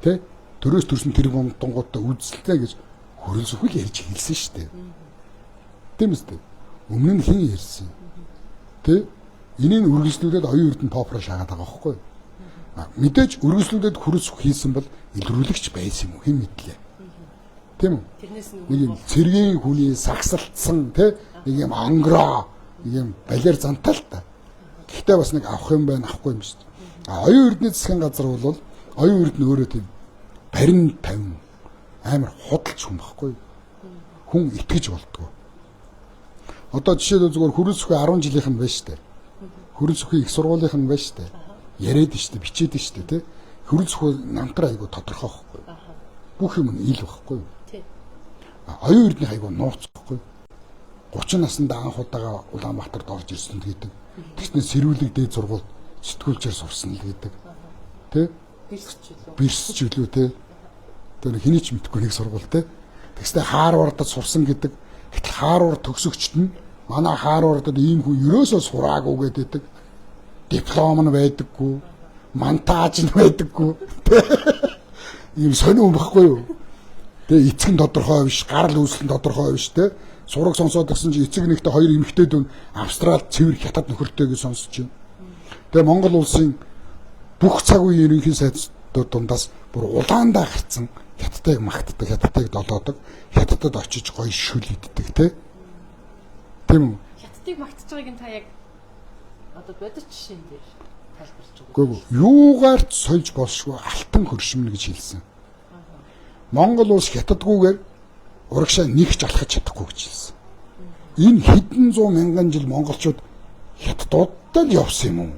Тэ? Төрөөс төрсөн тэр гомдонгуудтай үзэлтээ гэж хөрөлцөх л ярьж хэлсэн шүү дээ. Тийм үстэй. Өмнө нь хэн ярьсан? Тэ? Энийг үргэлжлүүлээд оюун эрдэнэ попро шаагаад байгаа байхгүй юу? Мэдээж үргэлжлүүлээд хөрөлцөх хийсэн бол илрүүлэгч байсан юм уу? Хэн мэдлээ. Тийм үү? Тэрнээс нь нэг юм цэргийн хүний сагсалтсан тэ нэг юм онгороо нэг юм балер зантал та. Гэхдээ бас нэг авах юм байна, авахгүй юм шүү дээ. А оюун эрдэнэ засгийн газар бол оюун эрдэнэ өөрөө тийм барин тавин амар худалч хүн байхгүй. Хүн итгэж болдгоо. Одоо жишээлбэл зүгээр хөрөлцөхөө 10 жилийнх нь байна шүү дээ. Хөрөлцөхөө их сургуулийнх нь байна шүү дээ. Яриад шүү дээ, бичээд шүү дээ, тэ. Хөрөлцөхөө намтар айгу тодорхой байхгүй. Бүх юм нь ил байхгүй. Оюун эрдэнэ айгу нууц байхгүй. 30 наснд анх удаага Улаанбаатарт орж ирсэн гэдэг. Тэгснэ сэрүүлэг дээд сургуульд сэтгүүлчээр сурсан л гэдэг. Тэ? Бэрсч үлээ тэ. Тэр хэний ч мэдэхгүй нэг сургууль тэ. Тэгснэ Харвардад сурсан гэдэг. Гэтэл Харвард төгсөгчд нь манай Харвардад ийм хүн ерөөсөө сураагүй гэдэг. Диплом нь байдаггүй, монтаж нь байдаггүй. Ийм сонин юм баггүй юу? Тэ эцэг нь тодорхой биш, гарал үүсэл нь тодорхой биш тэ. Сураг сонсоод гисэн чи эцэг нэгтээ хоёр эмэгтэй дүүн Австрал цэвэр хятад нөхөртэй гэж сонсож байна. Тэгээ Монгол улсын бүх цаг үеийн ерөнхий сайдууд дундаас бүр улаандаа гарцсан хятадыг магтдаг, хятадыг долоодог, хятадд очиж гоё шүл иддэг тэ. Тийм үү? Хятадыг магтаж байгааг нь та яг одоо бодит жишээн дээр тайлбарлаж өгөөч. Үгүй ээ. Юугаар ч сольж болшгүй алтан хөршмөн гэж хэлсэн. Монгол улс хятадгүйгээр урагшаа нэг ч алхаж чадахгүй гэж хэлсэн. Энэ хэдэн зуун мянган жил монголчууд хятадуудтай л явсан юм уу?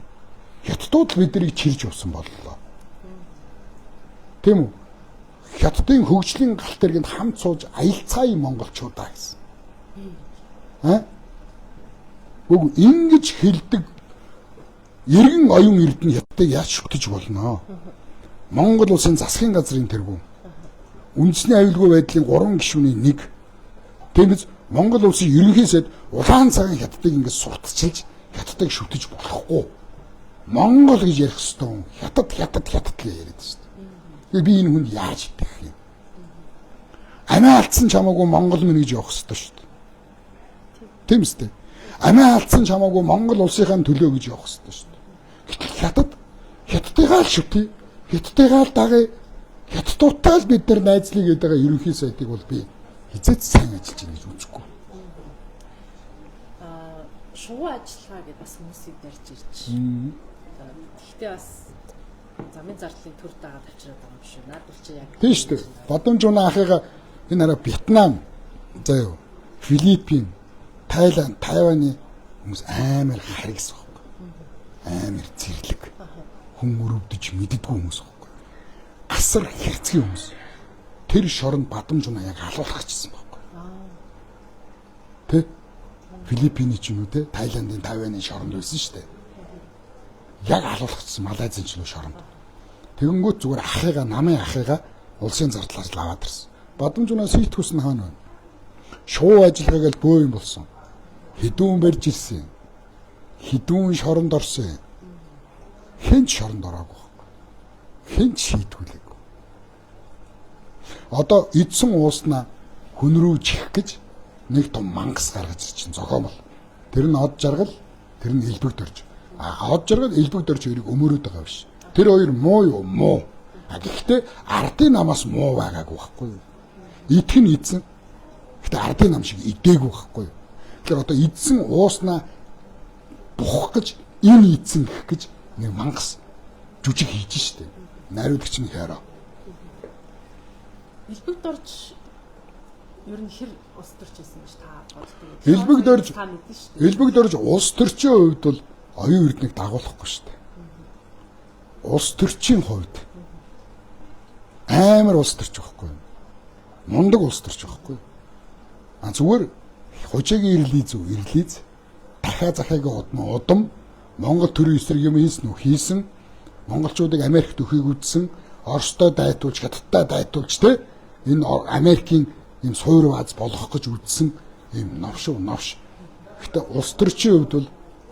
Хятадууд л биднийг чирж явсан боллоо. Тийм үү? Хятадын хөгжлийн галт тэргэнд хамт сууж аялцгаая монголчуудаа гэсэн. Аа? Үгүй ингэж хэлдэг эргэн оюун эрдэнэ хятадыг яаж шүтэж болно? Монгол улсын засгийн газрын тэргүүн үндэсний аюулгүй байдлын 3 гишүүний нэг. Тиймээс Монгол улсын ерөнхий сайд улаан цагаан хятадыг ингэж сурталчилж хятадыг шүтэж болохгүй. Монгол гэж ярих ёстой. Хятад хятад хятад гэж яриад шүү дээ. Би энэ хүнд яаж итгэх юм? Амиа алдсан ч хамаагүй Монгол минь гэж явах ёстой шүү дээ. Тийм үстэй. Амиа алдсан ч хамаагүй Монгол улсынхаа төлөө гэж явах ёстой шүү дээ. Гэтэл хятад хятадыгаа л шүтээ. Хятадыгаа л дагая. Хятадуудтай л бид нар найзлыг гэдэг байгаа ерөнхий сайдыг бол би хизээч сайн ажиллаж байна гэж үзэхгүй. Аа шувуу ажиллагаа гэдээ бас хүмүүсийг барьж ирж. Гэхдээ бас замын зардлын төр дагаад авчираад байгаа юм шиг. Наадвал чи яг тийм шүү дээ. Бодомж унаа ахыгаа энэ хараа Вьетнам заа юу. Филиппин, Тайланд, Тайваны хүмүүс амар харгас байхгүй. Амар зэрлэг. Хүн өрөвдөж мэддэггүй хүмүүс байхгүй. Асар хэрцгий хүмүүс. Тэр шоронд Бадамжунаа яг алуулах гэжсэн байхгүй. Тэ? Филиппиний ч юм уу те, Таиландын Тайваны шоронд байсан шүү дээ. Яг алуулах гэсэн Малайзын ч л шоронд. Тэгэнгүүт зүгээр ахыгаа, намын ахыгаа улсын зардлаар л аваад ирсэн. Бадамжунаа сийтгүүс нь хаана байна? Шуу ажиллагаа гэл бөө юм болсон. Хэдүүн барьж ирсэн. Хэдүүн шоронд орсон. Хэн ч шоронд ороогүй байхгүй. Хэн ч шийтгүүлээгүй. Одоо эдсэн ууснаа хүн рүү чих гэж нэг том мангас гаргаж ирчин зохиомол. Тэр нь од жаргал, тэр нь элбэг дөрж. А од жаргал, элбэг дөрж хоёрыг өмөрөөд байгаа биш. Тэр хоёр муу юу? Муу. А гэхдээ ардын намаас муу байгаагүй байхгүй юу? Идэх нь идсэн. Гэхдээ ардын нам шиг идээгүй байхгүй юу? Тэгэхээр одоо идсэн ууснаа бухах гэж энэ идсэн гэх гэж нэг мангас жүжиг хийж штэ. Найруулагч нь хайраа. Элбэг дөрж ер нь хэр улс төрч байсан гэж та боддог. Элбэг дөрж Элбэг дөрж улс төрчийн хувьд бол оюун эрднийг дагуулахгүй шүү дээ. Улс төрчийн хувьд амар улс төрч байхгүй юу? Мундаг улс төрч байхгүй юу? А зүгээр хужаагийн ирлийз үү? Ирлийз. Дахиад захаагийн удам Монгол төрийн эсрэг юм хийсэн үү? Хийсэн. Монголчуудыг Америкт өхийг үзсэн. Оростой дайтуулж, Хятадтай дайтуулж те энэ Америкийн ийм суур бааз болгох гэж үзсэн ийм новш новш. Гэхдээ улс төрчийн хувьд бол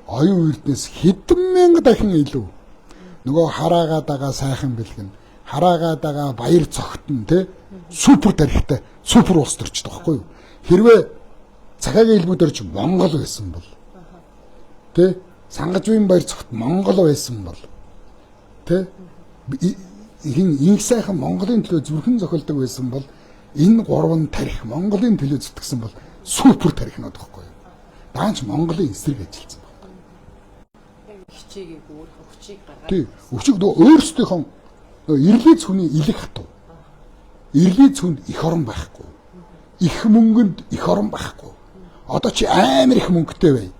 оюун эрднээс хэдэн мянга дахин илүү нөгөө хараагаад байгаа сайхан бэлгэн, хараагаад байгаа баяр цогтон те супер тарихтай супер улс төрчд байхгүй юу? Хэрвээ Цахиагийн элбэг дөрж Монгол байсан бол те Сангажвын баяр цогт Монгол байсан бол те хин инх сайхан Монголын төлөө зүрхэн зохилдог байсан бол энэ гурван тарих Монголын төлөө зүтгэсэн бол супер тарихнууд байхгүй юу? Даанч Монголын эсрэг ажилласан байхгүй. Хичээгээгүй өөрийнхөө хүчийг гаргаад. Тий, хүчийг нөгөө өөрсдийнхөө ирлийц хүний илэг хатуу. Ирлийц хүнд эх орон байхгүй. Их мөнгөнд эх орон байхгүй. Одоо чи амар их мөнгөтэй бай.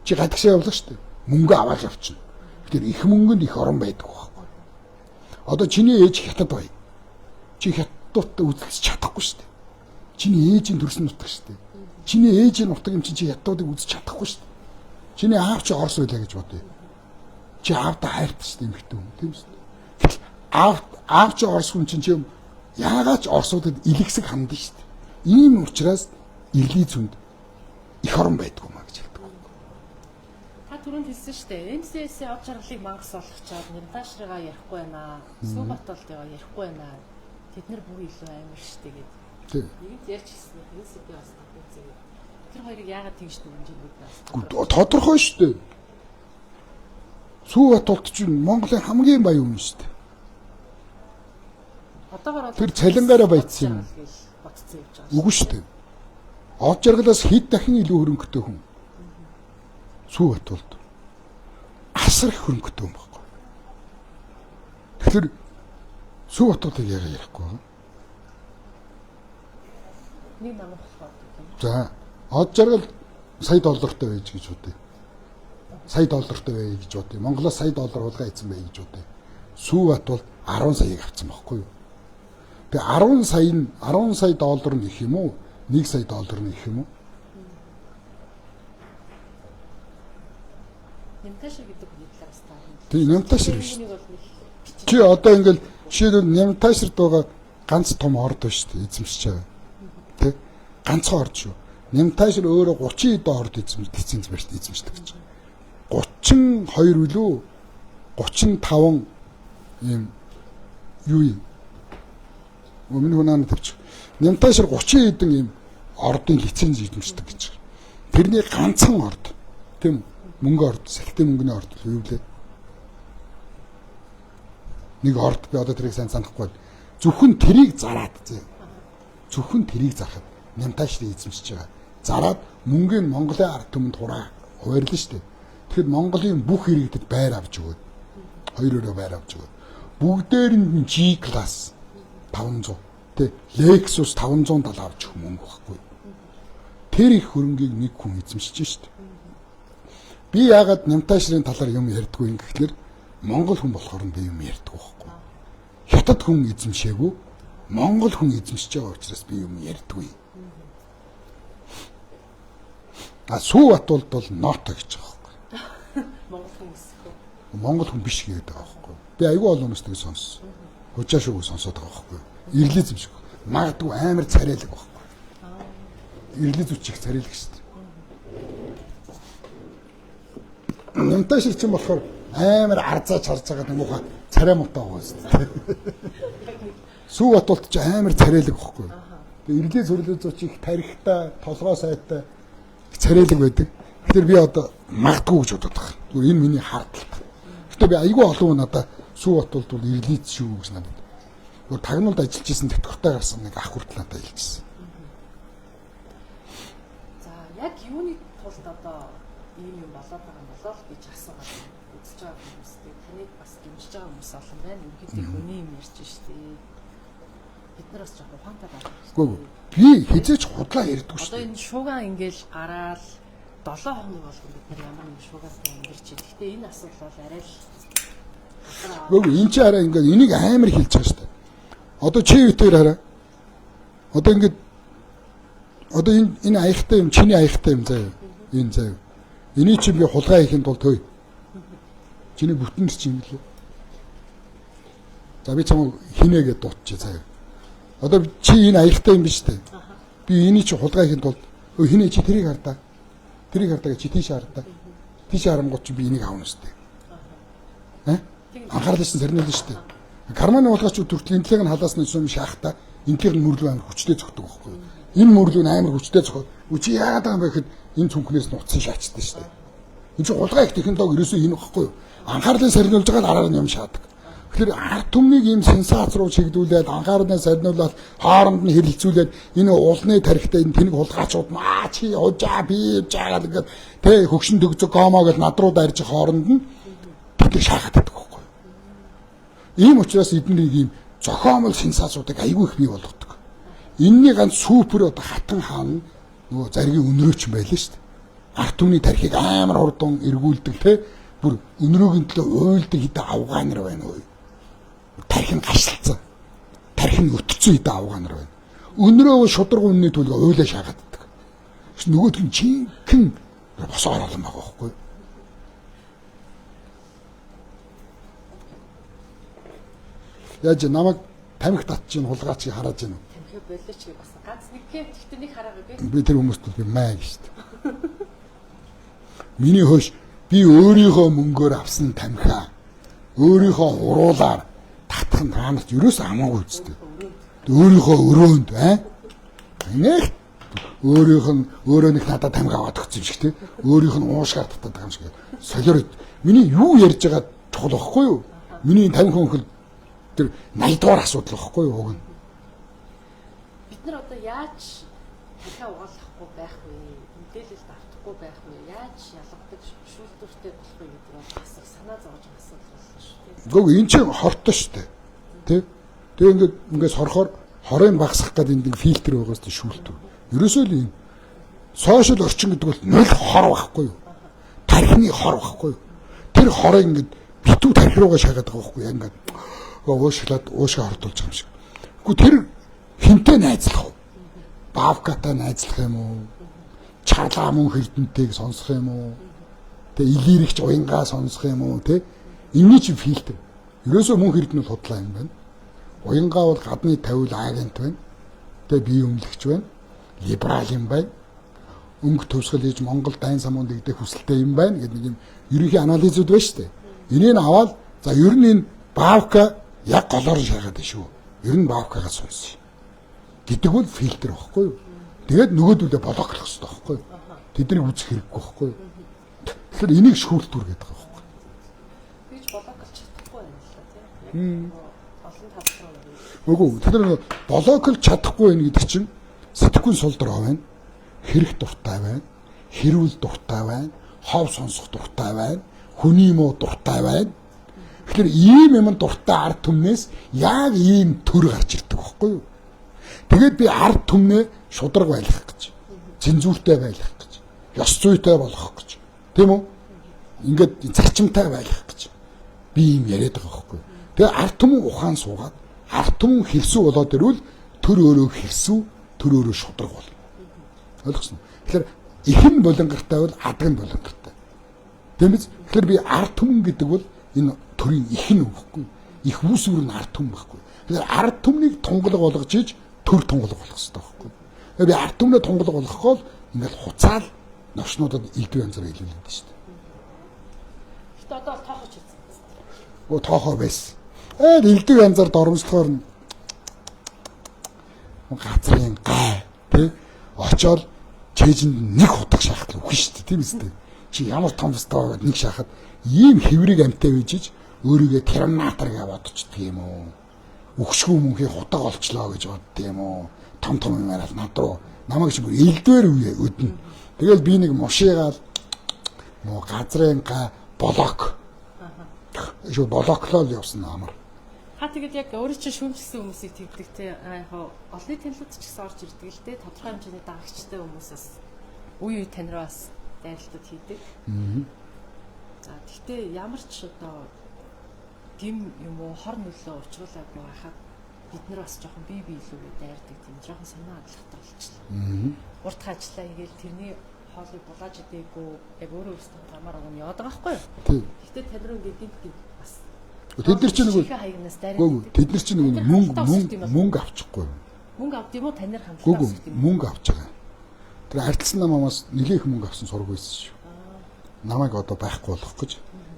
Чи гадагшаа явлаа шүү дээ. Мөнгө аваад явчихна. Тэгэхээр их мөнгөнд их орон байдаг байхгүй. Одоо чиний ээж хятад бай. Чи хятадтай үзэлцэж чадахгүй шүү дээ. Чиний ээжийн төрсөн нутаг шүү дээ. Чиний ээжийн нутаг юм чинь чи хятадыг үзэж чадахгүй шүү дээ. Чиний аав чи Орос байлаа гэж бодъё. Чи аавдаа хайртай шүү дээ эмэгтэй хүн, тийм үү? Гэтэл аав чи Орос хүн чинь чи яагаад ч Оросуудад илэгсэг хандна шүү дээ. Ийм учраас ирлий зүнд эх орон байдгүй маа гэж хэлдэг. Та түрүүнд хэлсэн шүү дээ. МСС-ийн од жаргалыг мангас болгочоод Нямтаашрыгаа ярихгүй байна. Сүхбатолтойгоо ярихгүй байна. Тэд нар бүр илүү амар шүү дээ гэдэг. Тийм. Нэгэнт ярьж хэлсэн. Энэ сэдвээ бас үзээгээд. Тэр хоёрыг яагаад тэгж дүгнэж байна вэ? Тодорхой шүү дээ. Сүхбатолт чинь Монголын хамгийн баян хүн шүү дээ. Одоогоор тэр цалингаараа баяцсан юм. Бодцсон явж байгаа. Үгүй шүү дээ. Од жаргалаас хэд дахин илүү хөрөнгөтэй хүн. Сүхбатолт асар их хөрөнгөтэй хүн байхгүй. Тэгэхээр Сүхбатолтыг яагаад ярихгүй байгаа? Нэг намх болохоор тийм. За, од жаргал сая доллартай байж гэж бодъё. Сая доллартай байж гэж бодъё. Монголоос сая доллар хулгай хийсэн байж гэж бодъё. Сүхбатолт 10 саяыг авсан байхгүй юу? Тэгээ 10 сая нь 10 сая доллар нь их юм уу? 1 сая доллар нь их юм уу? Нямтаашир гэдэг хүний талаар бас та. Тийм, Нямтаашир биш. Чи одоо ингээл жишээлбэл Нямтааширд байгаа ганц том орд байна шүү дээ, эзэмшиж байгаа. Тэ? Ганцхан орд шүү. Нямтаашир өөрөө 30 хэдэн орд лиценз барьж эзэмшдэг гэж. 32 үлээ 35 ийм юу юм? Өмнө хүнээ тавьчих. Нямтаашир 30 хэдэн ийм ордын лиценз эзэмшдэг гэж. Тэрний ганцхан орд. Тийм үү? Мөнгө орд, сэлтийн мөнгөний орд юу лээ? Нэг орд би одоо тэрийг сайн санахгүй байна. Зөвхөн тэрийг зараад зэ. Зөвхөн тэрийг зарахад Нямтаашрыг эзэмшиж байгаа. Зараад мөнгөний Монголын ард түмэнд хуваарлаа шүү дээ. Тэгэхээр Монголын бүх иргэдэд байр авч өгөөд. Хоёр өрөө байр авч өгөөд. Бүгдээрэнд нь G класс 500. Тэ Lexus 570 авч өгөх мөнгө байхгүй. Тэр их хөрөнгийг нэг хүн эзэмшиж шүү дээ. Би яагаад Нямтаашрын талаар юм ярьдгүй юм гэхлээр Монгол хүн болохоор нь би юм ярьдгүй байхгүй. Хятад хүн эзэмшээгүй, Монгол хүн эзэмшиж байгаа учраас би юм ярьдгүй. А Сүү Батулд бол ното гэж байгаа байхгүй. Монгол хүн өсөх үү? Монгол хүн биш гэдэг байгаа байхгүй. Би айгүй олон хүмүүст ингэ сонссон. Хужаа шүүгөө сонсоод байгаа байхгүй. Ирлизм шиг. Магадгүй амар царайлаг байхгүй. Ирлиз үчих царайлаг шүү дээ. Нямтай шиг чинь болохоор амар арзаа чарж байгаа нэг муухай царай муутай байгаа шүү дээ. Сүү Батулд ч амар царайлаг байхгүй. Тэгээ ирлээ зүрлээ зууч их тарихтай, толгой сайтай царайлаг байдаг. Тэгэхээр би одоо магадгүй гэж бодод байгаа. Зүгээр энэ миний хардтал. Гэтэ би айгүй олон хүн надаа Сүү Батулд бол ирлийц шүү гэж надад. Зүгээр тагнуулд ажиллаж исэн тэтгэвртэй гарсан нэг ах хүртэл надад хэлжсэн. За яг юуны тулд одоо ийм юм болоод байгаа юм болоо л гэж асуугаад үзэж байгаа хүмүүстэй таныг бас дэмжиж байгаа хүмүүс олон байна. Ерөнхийдөө хүний юм ярьж штэ. Бид нар бас жоохон ухаантай байх хэрэгтэй. Би хизээч худлаа ярьдгүй шүү. Одоо энэ шууган ингээл гараал 7 хоног болгон бид нар ямар нэгэн шуугантай амьдарч байна. Гэхдээ энэ асуудал бол арай л Үгүй энэ чи арай ингээд энийг амар хэлж байгаа шүү дээ. Одоо чи битээр хараа. Одоо ингээд одоо энэ аяхтай юм чиний аяхтай юм заяа. Энэ заяа. Энийг чи би хулгай хийхин тулд хөөе. Чиний бүтэн чи юм лээ. За би чамайг хинэ гэдээ дуудчих заяа. Одоо чи энэ аяхтай юм биш үү? Би энийг чи хулгай хийхин тулд хинэ чи тэрийг хардаа. Тэрийг хардаа гэж чи тийш хардаа. Тийш харангуут чи би энийг авна шүү дээ. Аа? Анхаарлаа чинь сэрнэлнэ шүү дээ. Карманы хулгайч хүртэл энэ талыг нь халаас нь юм шаахта энэ талыг нь мөрлөө амар хүчтэй зөгтдөг байхгүй юу? Энэ мөрлөө нь амар хүчтэй зөхөд. Үгүй чи яагаад байгаа юм бэ гэхэд энэ цүнхнээс нь утсан шаачдаг шүү дээ. Энэ чинь хулгай их технологи ерөөсөө энэ байхгүй юу? Анхаарлыг сэрнүүлж байгаа л араар нь юм шаадаг. Тэгэхээр ард түмнийг ийм сенсац руу чиглүүлээд анхаарлаа сарниулаад хооронд нь хэрэлцүүлээд энэ уулны тарихтай энэ тэнэг хулгайчууд маа чи хужаа би жаагаад ингээд тэ хөгшин төгзөг гомоо гэж над руу дайрж хооронд нь тэд шахаад байдаг байхгүй юу. Ийм учраас эднийг ийм зохиомол сенсацуудыг айгүй их бий болгодог. Энийний ганц супер одоо хатан хаан нөгөө заргийн өнрөөч юм байлаа шүү дээ. Ард түмний тархийг амар хурдан эргүүлдэг те бүр өнрөөгийн төлөө уйлдаг хэдэн авгаа нар байна уу. Тархи нь гашлцсан. Тархи нь өтцсөн хэдэн авгаа нар байна. Өнрөө шударга үнний төлөө уйлаа шаагаад байдаг. Нөгөөх нь жинхэнэ босоо оруулан байгаа байхгүй юу? Яаж намайг тамхи татчих нь хулгайч хараад байна уу? Тамхи болооч гэж бас ганц нэг гэхдээ нэг хараагүй. Би тэр хүмүүст би маа гэж шүү дээ. Миний хөөш би өөрийнхөө мөнгөөр авсан тамхиа өөрийнхөө уруулаар татах нь та нарт ерөөс амаагүй үстэй. Өөрийнхөө өрөөнд аа нэг өөрийнх нь өөрөө нэг надад тамхи аваад өгсөн юм шиг те. Өөрийнх нь уушгаар татаад байгаа юм шиг. Солиор миний юу ярьж байгаа чухал байхгүй юу? Миний тамхи хөнхөл тэр 80 дугаар асуудал байхгүй юу уг нь. Бид нар одоо яаж тамхиа угаалгахгүй байх вэ? Мэдээлэлд автахгүй байх вэ? Яаж ялгадаг шүүлтүүртэй болох вэ гэдэг бол бас их санаа зовж байгаа асуудал болно шүү дээ. Гэхдээ энэ чинь хортой шүү дээ. Тэ? Тэгээ ингээд сорхоор хорыг багасгах гэдэг энд фильтр байгаас тийм шүүлтүүр. Ерөөсөө л энэ сошиал орчин гэдэг бол нөл хор байхгүй юу? Тархины хор байхгүй юу? Тэр хорыг ингээд битүү тархи руугаа шаагаад байгаа байхгүй юу? Ингээд уушлаад уушгаа хордуулж байгаа юм шиг. Гэхдээ тэр хинтээ найзлах уу? Баавкатай найзлах юм уу? Чарлаа мөн хэрдэнтэйг сонсох юм уу? Тэ илэрэгч уянгаа сонсох юм уу? Тэ энэний чинь фильтр. Ерөөсөө мөн хэрдэн бол худлаа юм байна. Уянгаа бол гадны тавил агент байна. Тэ бие өмнөгч байна. Либерал юм байна. Өнгө төвсгөл хийж Монгол дайн самуун дэгдэх хүсэлтэй юм байна гэдэг нэг юм ерөнхий анализууд байна шүү дээ. Энийг аваад за ер нь энэ Баавка яг голоор нь шаагаад байна шүү. Ер нь Баавкагаас сонсъё гэдэг бол фильтр байхгүй юу? Тэгээд нөгөөдөлөө блоклох хэрэгтэй байхгүй юу? Тэднийг үзэх хэрэггүй байхгүй юу? Тэгэхээр энийг шүүлтүүр гэдэг байгаа байхгүй юу? Тэгж блоклж чадахгүй байна л да тийм. Олон тал руу. Үгүй тэд нар блоклж чадахгүй байх гэдэг чинь сэтгүүн сул дорой байна. Хэрэг дуртай байна. Хэрүүл дуртай байна. Хов сонсох дуртай байна. Хүний муу дуртай байна. Тэгэхээр ийм юм дуртай ард түмнээс яг ийм төр гарч ирдэг байхгүй юу? Тэгээд би ард түмнээ шударга байлгах гэж, цензуртэй байлгах гэж, ёс зүйтэй болгох гэж, тийм үү? Ингээд зарчимтай байлгах гэж би ийм яриад байгаа байхгүй юу? Тэгээ ард түмэн ухаан суугаад Ард түмэн хевсүү болоод ирвэл төр өөрөө хевсүү, төр өөрөө шударга болно. Ойлгосон уу? Тэгэхээр их нь болонгартай бол адаг нь болонгартай. Тийм биз? Тэгэхээр би ард түмэн гэдэг бол энэ төрийн их нь өгөхгүй. Их үүсвэр нь ард түмэн байхгүй. Тэгэхээр ард түмнийг тунгалаг болгож иж төр тунгалаг болох хэрэгтэй байхгүй. Тэгэхээр би ард түмнээ тунгалаг болгохгүй бол ингээл хуцаал новшнуудад элдв янзаар илүүлдэг шүү дээ. Гэтэ одоо бол тоохож хийсэн. Өө тоохоо байсан. Элдв янзаар доромжлохоор нь газрын гай тий очоод чэйжэнд нэг хутга шахаад үхэн шүү дээ, тийм үстэй. Чи ямар том өстой нэг шахаад ийм хэврийг амтай үйжиж өөрийгөө терминатор гэж бодчихдаг юм уу? Өгшгүй мөнхий хутга олчлоо гэж бодд юм уу? Том том юм яриад над руу намайг чи бүр элдвэр үе өднө. Тэгэл би нэг мушигаал муу газрын га блок. Шүү блоклол явсан амар. Та тэгээд яг өөрөө чинь шүүмжлсэн хүмүүсийг тэгдэг те яг олонний танилуд ч гэсэн орж ирдэг л те тодорхой хэмжээний дагагчтай хүмүүс бас үе үе тань руу бас дайралтууд хийдэг. За тэгтээ ямар ч одоо гим юм уу хор нөлөө учруулаагүй байхад бид нар бас жоохон бие биелүүгээ дайрдаг тийм жоохон санаа алхахтай болчихлоо. Урт ажиллаа хийгээл тэрний хоолыг булааж идээгүй яг өөрөө өөрсдөө гамаар өгнө яваад байгаа байхгүй юу? Тэгтээ тань руу ингээд гинт гинт бас Тэд нар чинь нөгөө тэд нар чинь нөгөө мөнгө авчихгүй. Мөнгө авд юм уу танаар хамтдаа өсөх юм. Мөнгө авч байгаа. Тэр ардсан намаас нэлээх мөнгө авсан сураг байсан шүү. Намайг одоо байхгүй болох гэж,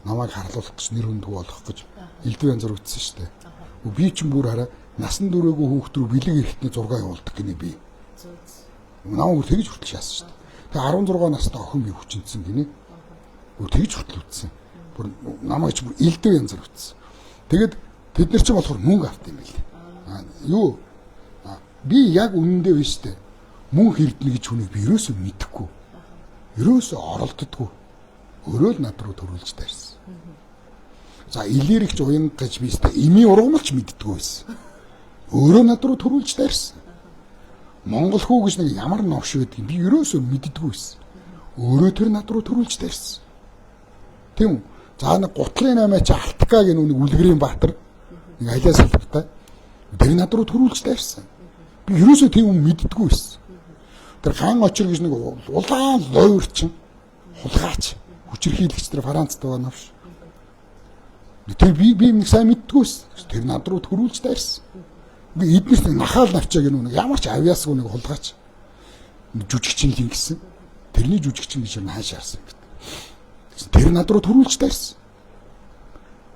намайг харлуулах гэж, нэр хүндгүй болох гэж элдв янзаар үтсэн шүү дээ. Би чинь бүр хараа насан туршаагүй хүүхд рүү бэлэг эрэхтний зураг явуулдаг гинэ би. Намайг бүр тэгж хүртэл шаасан шүү дээ. Тэгээ 16 настай охин би хүчинсэн гинэ. Бүр тэгж хүртэл үтсэн. Бүр намайг чи бүр элдв янзаар үтсэн. Тэгээд тэд нар чинь болохоор мөнгө авт юм байл. Юу? Би яг үнэндээ биш үү? Мөнгө хэрдэнэ гэж хүнийг би ерөөсөө мэдэхгүй. Ерөөсөө оролддоггүй. Өөрөө л над руу төрүүлж дайрсан. За илэрэгч уянга гэж би өстой эмийн ургамалч мэддэггүй байсан. Өөрөө над руу төрүүлж дайрсан. Монгол хүү гэж нэг ямар новш байдгийг би ерөөсөө мэддэггүй байсан. Өөрөө тэр над руу төрүүлж дайрсан. Тийм үү? За нэг гутлын 8 чи Алтка гэх нэг үлгэрийн баатар нэг алиас албатай тэр над руу төрүүлж дайрсан. Би ерөөсөө тийм юм мэддэггүй байсан. Тэр хаан очир гэж нэг улаан лойрчин хулгайч хүчирхийлэгч тэр Францд байгаа новш. Тэр би нэг сайн мэддэггүй байсан. Тэр над руу төрүүлж дайрсан. Би эднэрт нахаал навчаа гэх нэг ямар ч авьяасгүй нэг хулгайч жүжигчин л ингэсэн. Тэрний жүжигчин гэж хаашаа харсан юм бэ? Тэр над руу төрүүлж дайрсан.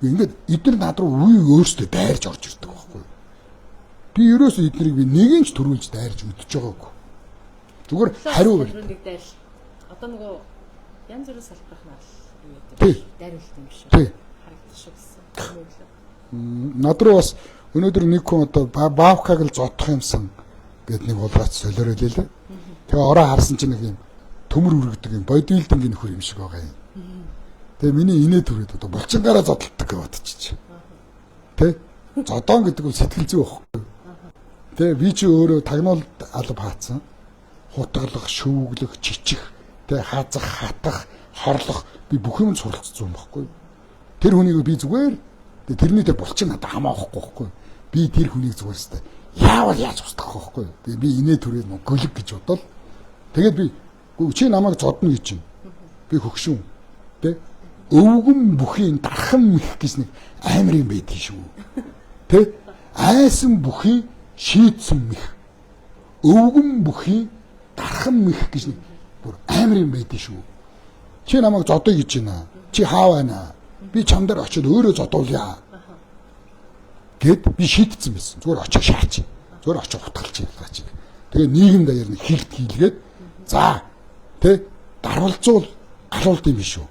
Ингээд эдгээр над руу үе өөрсдөө дайрж орж ирдэг байхгүй юу? Би ерөөсөө эднэрийг би нэг нь ч төрүүлж дайрж өдөж байгаагүй. Зүгээр хариу нэг дайрал. Одоо нөгөө янз бүрийн салбарх нь юу яадаг. Дайруулт юм шиг. Харагдчих шиг гэсэн. Над руу бас өнөөдөр нэг хүн одоо баавкаг л зодох юмсан гэд нэг хулгайч солиороо лээ. Тэгээ ороо харсан чинь нэг юм төмөр үргэдэг юм бодибилдингийн нөхөр юм шиг байгаа юм. Тэгээ миний инээ төрөөд одоо булчингаараа зодтолдог гэж бодчих. Тэ? Зодоон гэдэг нь сэтгэл зүй байхгүй. Тэ би чи өөрөө тагнуул алба хаацсан. Хутгалах, шүүглэх, чичих, тэ хаазах, хатах, хорлох би бүх юм суралцсан юм байхгүй. Тэр хүнийг би зүгээр тэрний тэр булчин надад хамаа авахгүй байхгүй. Би тэр хүнийг зүгээр өстэй яавал яаж устгах байхгүй. Тэгээ би инээ төрөөд гөлөг гэж бодвол тэгээд би чи намайг зодно гэж чинь. Би хөгшүүн. Тэ? Өвгөн бүхийн дархан мэх гэж нэг амар юм байдгийг шүү. Тэ? Айсан бүхийн шийдсэн мэх. Өвгөн бүхийн дархан мэх гэж нэг бүр амар юм байдгийг шүү. Чи намайг зодъё гэж байна. Чи хаа байна? Би чам дээр очиод өөрөө зодуулъя. Гэд би шийдсэн байсан. Зүгээр очиж шаач. Зүгээр очиж утгалч ялгаач. Тэгээ нийгэм даяар нэг хилт хийлгээд за тэ дарвалзуул алуулд юм биш үү?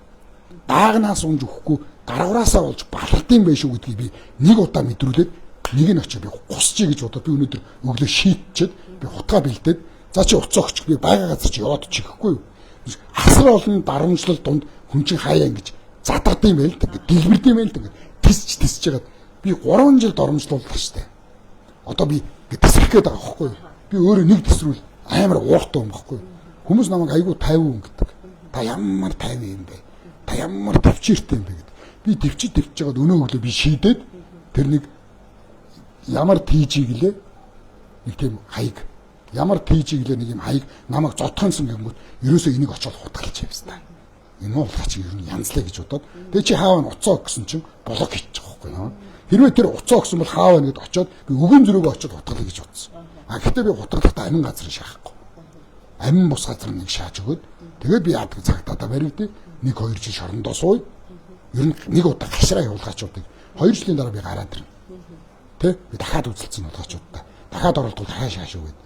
Даагнаас унж өгөхгүй даргавраасаа болж балард юм байх шүү гэдгийг би нэг удаа мэдрүүлээд нэг нь очиж би гусчий гэж бодоод би өнөөдөр өглөө шийдчихэд би хутгаа бэлдээд за чи уцаа өгч би байгаа газар чи яваад чихэхгүй юу? Асар олон дарамжлал дунд хүн чинь хаяа ингэж задард юм байл л да, дэлбэрд юм байл л да, тисч тисч жагаад би 3 жил доромжлууллаа штэ. Одоо би ингэ тисрэх гээд байгаа байхгүй юу? Би өөрөө нэг тисрүүл амар ууртай юм байхгүй юу? Хүмүүс намайг айгүй 50 гэдэг. Та ямар 50 юм бэ? Та ямар төвчээртэй юм бэ гэдэг. Би төвчиж жагаад өнөө өглөө би шийдээд тэр нэг Ямар тийжийг лээ нэг тийм хаяг. Ямар тийжийг лээ нэг юм хаяг намайг зодхонсон гэнгүүт ерөөсөө энийг очоод хутгалж явсан. Энэ хулгайч ер нь янзлаа гэж бодоод тэгээ чи хаав нь уцаа гэсэн чинь блок хийчих байхгүй наа. Хэрвээ тэр уцаа өгсөн бол хаав нэгэд очоод би өгөн зөрөөгөө очоод хутгалаа гэж бодсон. А гэхдээ би хутгалахдаа амин газар шаахгүй. Амин бус газар нэг шааж өгөөд тэгээд би яадаг цагтаадаа баригдээ. 1 2 жил шорондоо сууя. Ер нь нэг удаа гашраа явуулгаачуудыг 2 жилийн дараа би гараад ирнэ. Тэ? Би дахиад үзэлцсэн хулгайчуудаа. Дахиад оролдвол дахиад шааш өгөөд.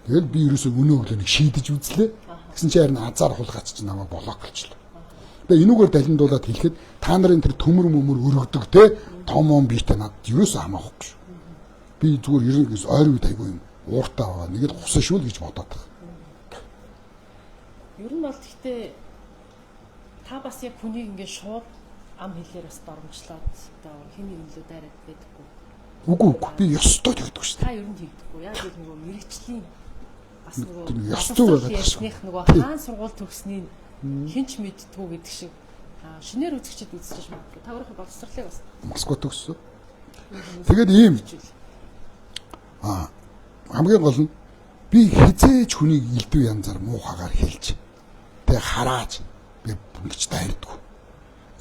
Тэгэл би ерөөсөө өнөө өглөө нэг шийдэж үзлээ. Тэгсэн чинь харин азар хулгайч чинь намайг блоклчлаа. Тэгээ энүүгээр далиндуулаад хэлэхэд та нарын тэр төмөр мөмөр өргөдөг те том ом биетэй надад ерөөсөө хамаахгүй шүү. Би зүгээр ерөнхийдөө ойр үед айгүй юм ууртай байгаа. Нэг л гусан шүү л гэж бодоод байгаа. Ер нь бол гэхдээ та бас яг хүнийг ингээд шууд ам хэлээр бас доромжлоод одоо хин нэгэн лөө дайраад байдаггүй. Үгүй үгүй би ёстой тэгдэг шүү. Та ер нь тэгдэггүй. Яг л нөгөө мэрэгчлийн бас нөгөө ёс зүй байгаад ярьсных нөгөө хаан сургууль төгснийг хинч мэдтгүү гэдэг шиг шинээр үзэгчд үзчихэж магадгүй. Та өөрийнхөө боловсролыг бас Москва төгссөн. Тэгээд ийм хамгийн гол нь би хизээж хүнийг элдв янзаар муухагаар хэлж тэг харааж би ингэж дайрдаггүй.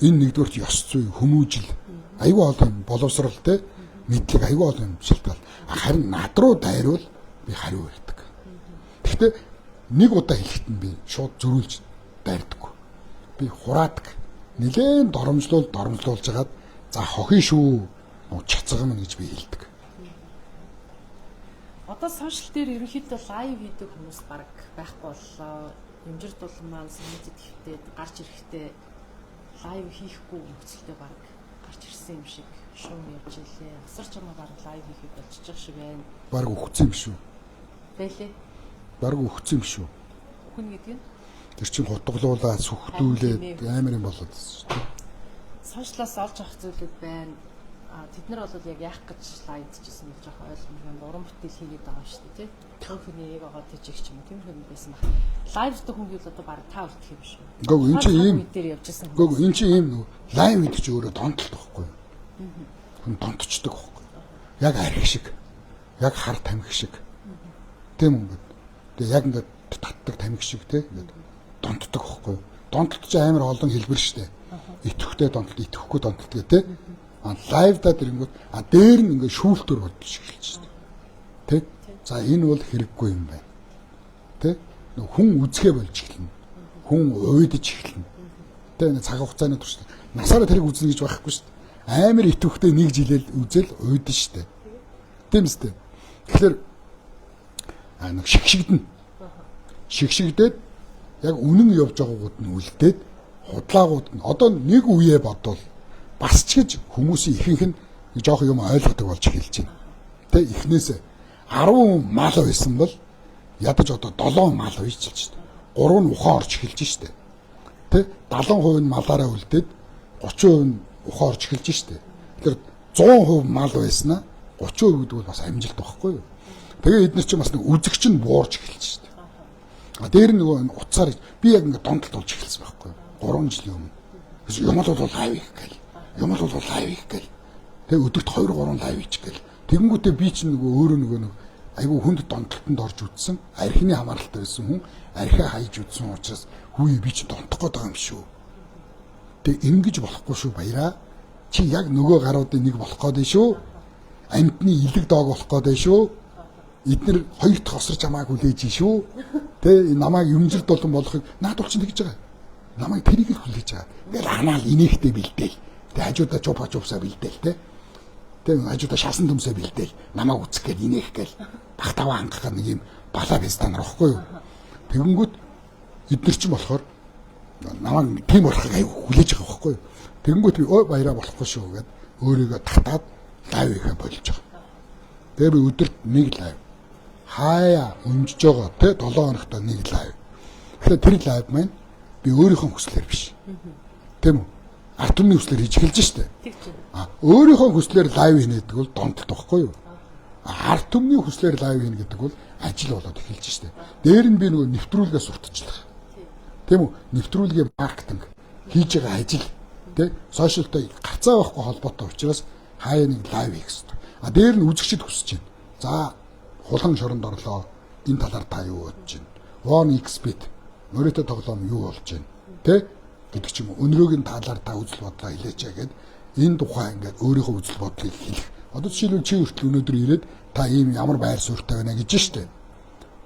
Энэ нэгдүгээрт ёс зүй, хүмүүжил, айгүй олон юм боловсрол те мэдлэг айгүй олон юм шалтгаал. Харин над руу дайруул би хариу өгдөг. Гэхдээ нэг удаа хэлэхэд нь би шууд зөрүүлж дайрдаггүй. Би хураадаг. Нилээн доромжлуул доромжлуулж хагаад за хохин шүү чацгам гэж би хэлдэг. Одоо social дээр ерөнхийдөө live хийдэг хүмүүс баг байхгүй боллоо. Юмжир дулан маань сумжид хэвтээд гарч ирэхдээ live хийхгүй нөхцөлтэй баг гарч ирсэн юм шиг шум явж илээ. Асар чамаа баг live хийхэд болчихж шиг байна. Баг өгцөн юм шүү. Байлээ. Баг өгцөн юм шүү. Хүн гэдэг нь Тэр чинь хутгалуулаад сүхтүүлээд амар юм болоод байсан шүү дээ. Social аас олж авах зүйлүүд байна. А тэд нар бол яг яах гэж live дчихсэн бол жоохон ойлгомжтой юм. Уран бүтээл хийгээд байгаа шүү дээ, тий. Тэр хүний яг байгаа тэжих ч юм уу. Тиймэрхүү юм байсан баг. Live дэх хүн гэвэл одоо баг та үлдэх юм шүү. Үгүй энэ чинь ийм дээр явж исэн. Үгүй энэ чинь ийм нөгөө live гэдэг чинь өөрөө донтолт байхгүй юу? Хүн донтчдаг байхгүй юу? Яг арх шиг. Яг хар тамхи шиг. Тийм үү? Тэгээ яг ингээд татдаг тамхи шиг тий ингээд донтдог байхгүй юу? Донтолт чинь амар олон хэлбэр шүү дээ. Итгэвтэй донтолт, итгэхгүй донтолт гэх тий. А live даа тэрэнгүүт а дээр нь ингээд шүүлтүр бодож эхэлж шүү дээ. Тэ? За энэ бол хэрэггүй юм байна. Тэ? Нөх хүн үзэхэ болж эхэлнэ. Хүн уйдаж эхэлнэ. Тэ нэг цаг хугацааны турш насаараа тэрийг үзнэ гэж байхгүй шүү дээ. Амар итгэвтэй нэг жилэл үзэл уйдаж шүү дээ. Тийм үстэй. Тэгэхээр а нэг шигшигдэнэ. Шигшигдээд яг үнэн явж байгаагууд нь үлдээд худлаагууд нь одоо нэг үеэ бодвол бас ч гэж хүмүүсийн ихэнх нь жоох юм ойлгодог болж эхэлж байна. Тэ эхнээсээ 10 мал байсан бол ядаж одоо 7 мал уйчилж шүү дээ. 3 нь ухаан орж эхэлж шүү дээ. Тэ 70% нь малаараа үлдээд 30% нь ухаан орж эхэлж шүү дээ. Тэгэхээр 100% мал байснаа 30% гэдэг бол бас амжилт байхгүй юу? Тэгээ эдгээр чинь бас нэг үзэгч нь буурч эхэлж шүү дээ. А дээр нь нөгөө утсаар би яг ингээд донтолт болж эхэлсэн байхгүй юу? 3 жилийн өмнө. Юм бол live хийх гээл. Юм бол live хийх гээл. Тэгээ өдөрт 2 3 live хийчих гээл. Тэгэнгүүтээ би чинь нөгөө өөрөө нөгөө нэг айгүй хүнд донтолтонд орж үтсэн. Архины хамааралтай байсан хүн архиа хайж үтсэн учраас хүү би чинь донтох гээд байгаа юм шүү. Тэг ингэж болохгүй шүү баяраа. Чи яг нөгөө гаруудын нэг болох гээд байна шүү. Амьтны илэг доог болох гээд байна шүү. Эднэр хоёр дахь осор чамааг хүлээж шүү. Тэ намайг юмжир дулан болохыг наад бол чинь тэгж байгаа. Намайг тэрийг л хүлээж байгаа. Ингээл анаал инээхтэй бэлдээл. Тэ хажуудаа чупа чупсаа бэлдээл тэ. Тэ хажуудаа шалсан төмсөө бэлдээл. Намайг үцэх гээд инээх гээл бах таваа хангах нэг юм балаа бистан нар واخгүй юу. Тэгэнгүүт эднэр чинь болохоор намайг тийм болохыг аяг хүлээж байгаа байхгүй юу. Тэгэнгүүт би ой баяраа болохгүй шүү гэд өөрийгөө татаад live хийхэ болж байгаа. Тэгээ би өдөрт нэг live хаяа өнжиж байгаа те 7 хоногт нэг live. Тэгэхээр тэр live маань би өөрийнхөө хүслээр биш. Тийм үү? Ард түмний хүслээр хийж эхэлж штэ. А өөрийнхөө хүслээр live хийнэ гэдэг бол донтолт байхгүй юу? Ард түмний хүслээр live хийнэ гэдэг бол ажил болоод эхэлж штэ. Дээр нь би нөгөө нэвтрүүлгээ сурталчлах. Тийм үү? Нэвтрүүлгийн маркетинг хийж байгаа ажил тэ social той гарцаа байхгүй холбоотой учраас Хаяа нэг live хийх хэрэгтэй. А дээр нь үзэгчд хүсэж байна. За хулан шоронд орлоо. Энэ талаар та юу бодож байна? 1xBet моритой тоглоом юу болж байна? Тэ? Гэдэг ч юм уу. Өнрөөгийн талаар та үзэл бодлоо хэлээч гээд энэ тухай ингээд өөрийнхөө үзэл бодлыг хэлэх. Одоо жишээлбэл чи хүртэл өнөөдөр ирээд та ийм ямар байр суурьтай байна гэж штэ.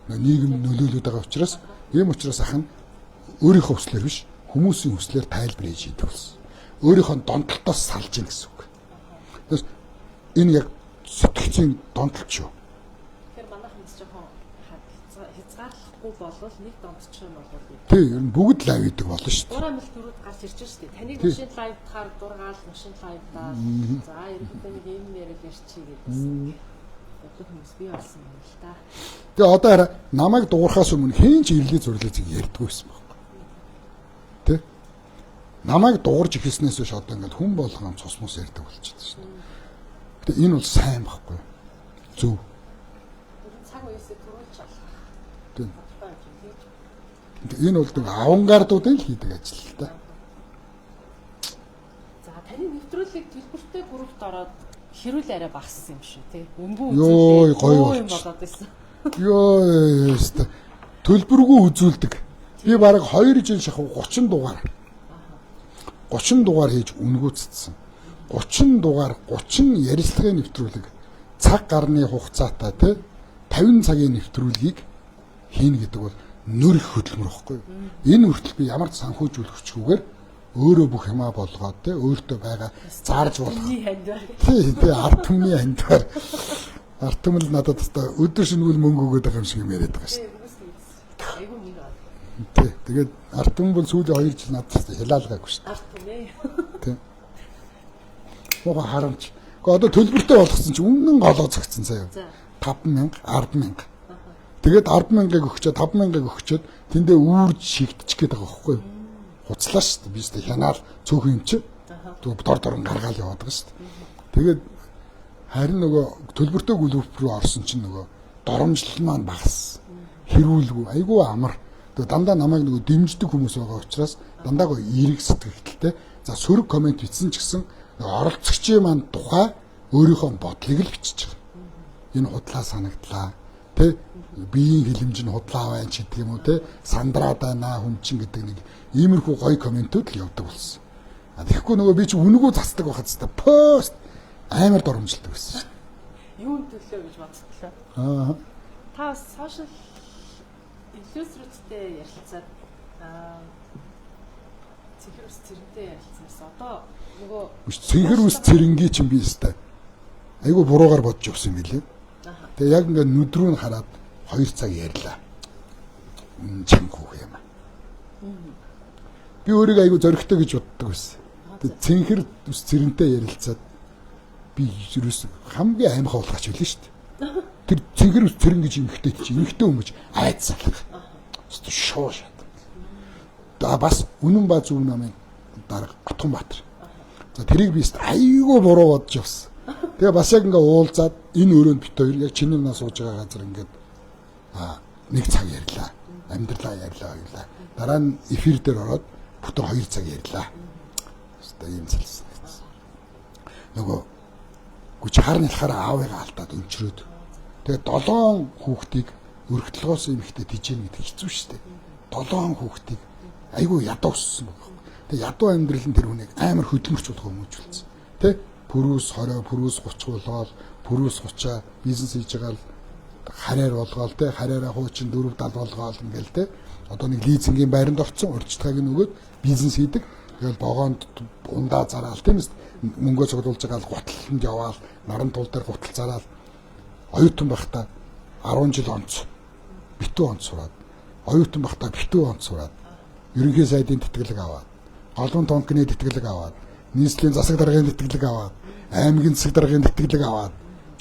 Нийгэм нөлөөлөд байгаа учраас ийм учраас ах нь өөрийнхөө хүслээр биш хүмүүсийн хүслээр тайлбар хийж идэг болсон. Өөрийнхөө донтолтоос салж ийн гэсэн үг. Тэгээс энэ яг сэтгцийн донтолч юу? Тэгэхээр манайхан бас жоохон хязгаарлахгүй болвол нэг донтчих юм бол Тий, ер нь бүгд live хийдэг болно шүү дээ. Дураа мэл төрүүд гарч ирж шүү дээ. Таныг машин live дахаар дургаал машин live даа. За ерөнхийдөө нэг юм яриад ярьчих гэдсэн. Одоо хүмүүс бий болсон юм л та. Тэгээ одоо хараа намайг дуурахаас өмнө хэн ч ирлээ зурлаа зэг ярьдгүй байсан байхгүй. Тэ? Намайг дуурж эхэлснээс хойш одоо ингээд хүн болгон цус мус ярьдаг болчихсон шүү дээ. Гэтэ энэ бол сайн байхгүй. Зөв. Цаг үеэсээ түрүүлж алах. Тийм. Энэ бол нэг авангардуудын л хийдэг ажил л та. За таны нэвтрүүлэг төлбөртэй группт ороод хэрүүл арай багассан юм шүү тий. Өнгөн үзүүлээ. Гоё юм болоод байсан. Йоо ёстой. Төлбөргүй үзүүлдэг. Би бараг 2 жил шахав 30 дугаар. 30 дугаар хийж үнгүүцсэн. 30 дугаар 30 ярилцлагын нэвтрүүлэг цаг гарны хугацаатай тий 50 цагийн нэвтрүүлгийг хийнэ гэдэг бол нөр их хөдөлмөр байхгүй юу? Энэ хүртэл би ямар ч санхүүжүүлэх хүчгүйгээр өөрөө бүх юмаа болгоод тий өөртөө байгаа зарж болох. Тий, тий ард түмний хандвар. Ард түмэл надад өстой өдөр шөнөгүй мөнгө өгөөд байгаа юм шиг юм яриад байгаа шүү дээ. Айгу мөнгө. Тий. Тэгээд ард түмэн бол сүүлийн 2 жил надад хялаалгаагүй шүү дээ. Ард түмээ. Тий. Муухай харамч. Гэхдээ одоо төлбөртэй болгосон чи үнэн голоо зогцсон заяа. 5000, 10000. Тэгээд 100000-ыг өгчөөд 5000-ыг өгчөөд тэндээ үүрж шигтчих гээд байгаа байхгүй юу? Хуцлаа шүү дээ. Би ч хянаал цөөхөн юм чи. Тэгвэл дор дорн гаргаал яваад байгаа шүү дээ. Тэгээд харин нөгөө төлбөртэй групп рүү орсон чинь нөгөө доромжлол маань багассан. Хэрүүлгүй айгүй амар. Тэгээд дандаа намайг нөгөө дэмждэг хүмүүс байгаа учраас дандаа гоо эерэг сэтгэлдэлтэй. За сөрөг комент бичсэн ч гэсэн оролцогчийн маань тухай өөрийнхөө бодлыг л бичиж байгаа. Энэ худлаа санагдлаа. Тэ биеийн хилэмж нь худлаа байна ч гэдэг юм уу те сандраад байна хүн чинь гэдэг нэг иймэрхүү гоё комментүүд л явдаг болсон. А тэгэхгүй нөгөө би чи үнэгүй цацдаг байхад та пост амар доромжилдог байсан шүү. Юун төлөө гэж бодтлоо. Аа. Та бас сошиал инфлюенсерүүдтэй ярилцаад цэнхэр ус цэрэнтэй ярилцсанаас одоо нөгөө цэнхэр ус цэрэнгийн чинь би өстэй айгүй буруугаар бодож явсан юм билээ. Тэгээ яг ингээд нүд рүү нь хараад 2 цаг ярьлаа. Чанга хүүх юм. Би өөрийгөө айгүй зоригтой гэж боддог байсан. Тэгээ цэнхэр ус цэрэнтэй ярилцаад би ерөөс хамгийн аймхай болгооч байлаа шүү дээ. Тэр цэнхэр ус цэрэн гэж эмхтэй чи эмхтэй хүмүүс айц салах. Өстө шуу шат. Да бас үнэн ба зөв намын дарга Отгонбаатар. За тэрийг би айгүй буруу бодож явсан. Тэгээ бас яг ингээ уулзаад энэ өрөөнд бит хоёр яг чиний наа сууж байгаа газар ингээд нэг цаг ярьлаа. Амьдралаа ярьлаа хоёлаа. Дараа нь эфир дээр ороод бүтэн 2 цаг ярьлаа. Өстой ийм залсан. Нөгөө гүч хар нялхаараа аавыгаа алдаад өнчрөөд. Тэгээ 7 хүүхдийг өргөтлгөөс эмхтэй тижээн гэдэг хэцүү шүү дээ. 7 хүүхдийг айгүй ядуу өссөн байх. Тэгээ ядуу амьдрал нь тэр хүнийг амар хөдөлмөрч болгоо хүмүүжүүлсэн. Тэ? Пүрүүс 20, пүрүүс 30 болоод, пүрүүс 30-аа бизнес хийж байгаа л хараар болгоол тэ, хараараа хуучин 4 70 болгоол ингээл тэ. Одоо нэг лизингийн байранд орцсон, урьдчилгааг нь өгөөд бизнес хийдэг. Тэгэл вогоонд ундаа зараал тийм ээ. Мөнгөө цуглуулж байгаа л гутланд яваал, наран тул дээр гутал зараал. Оюутан байхдаа 10 жил онц битүү онц сураад, оюутан байхдаа битүү онц сураад, ерөнхий сайдын тэтгэлэг аваад, голон тонкны тэтгэлэг аваад, нийслэлийн засаг даргын тэтгэлэг аваад, аймгийн засаг даргын тэтгэлэг аваад,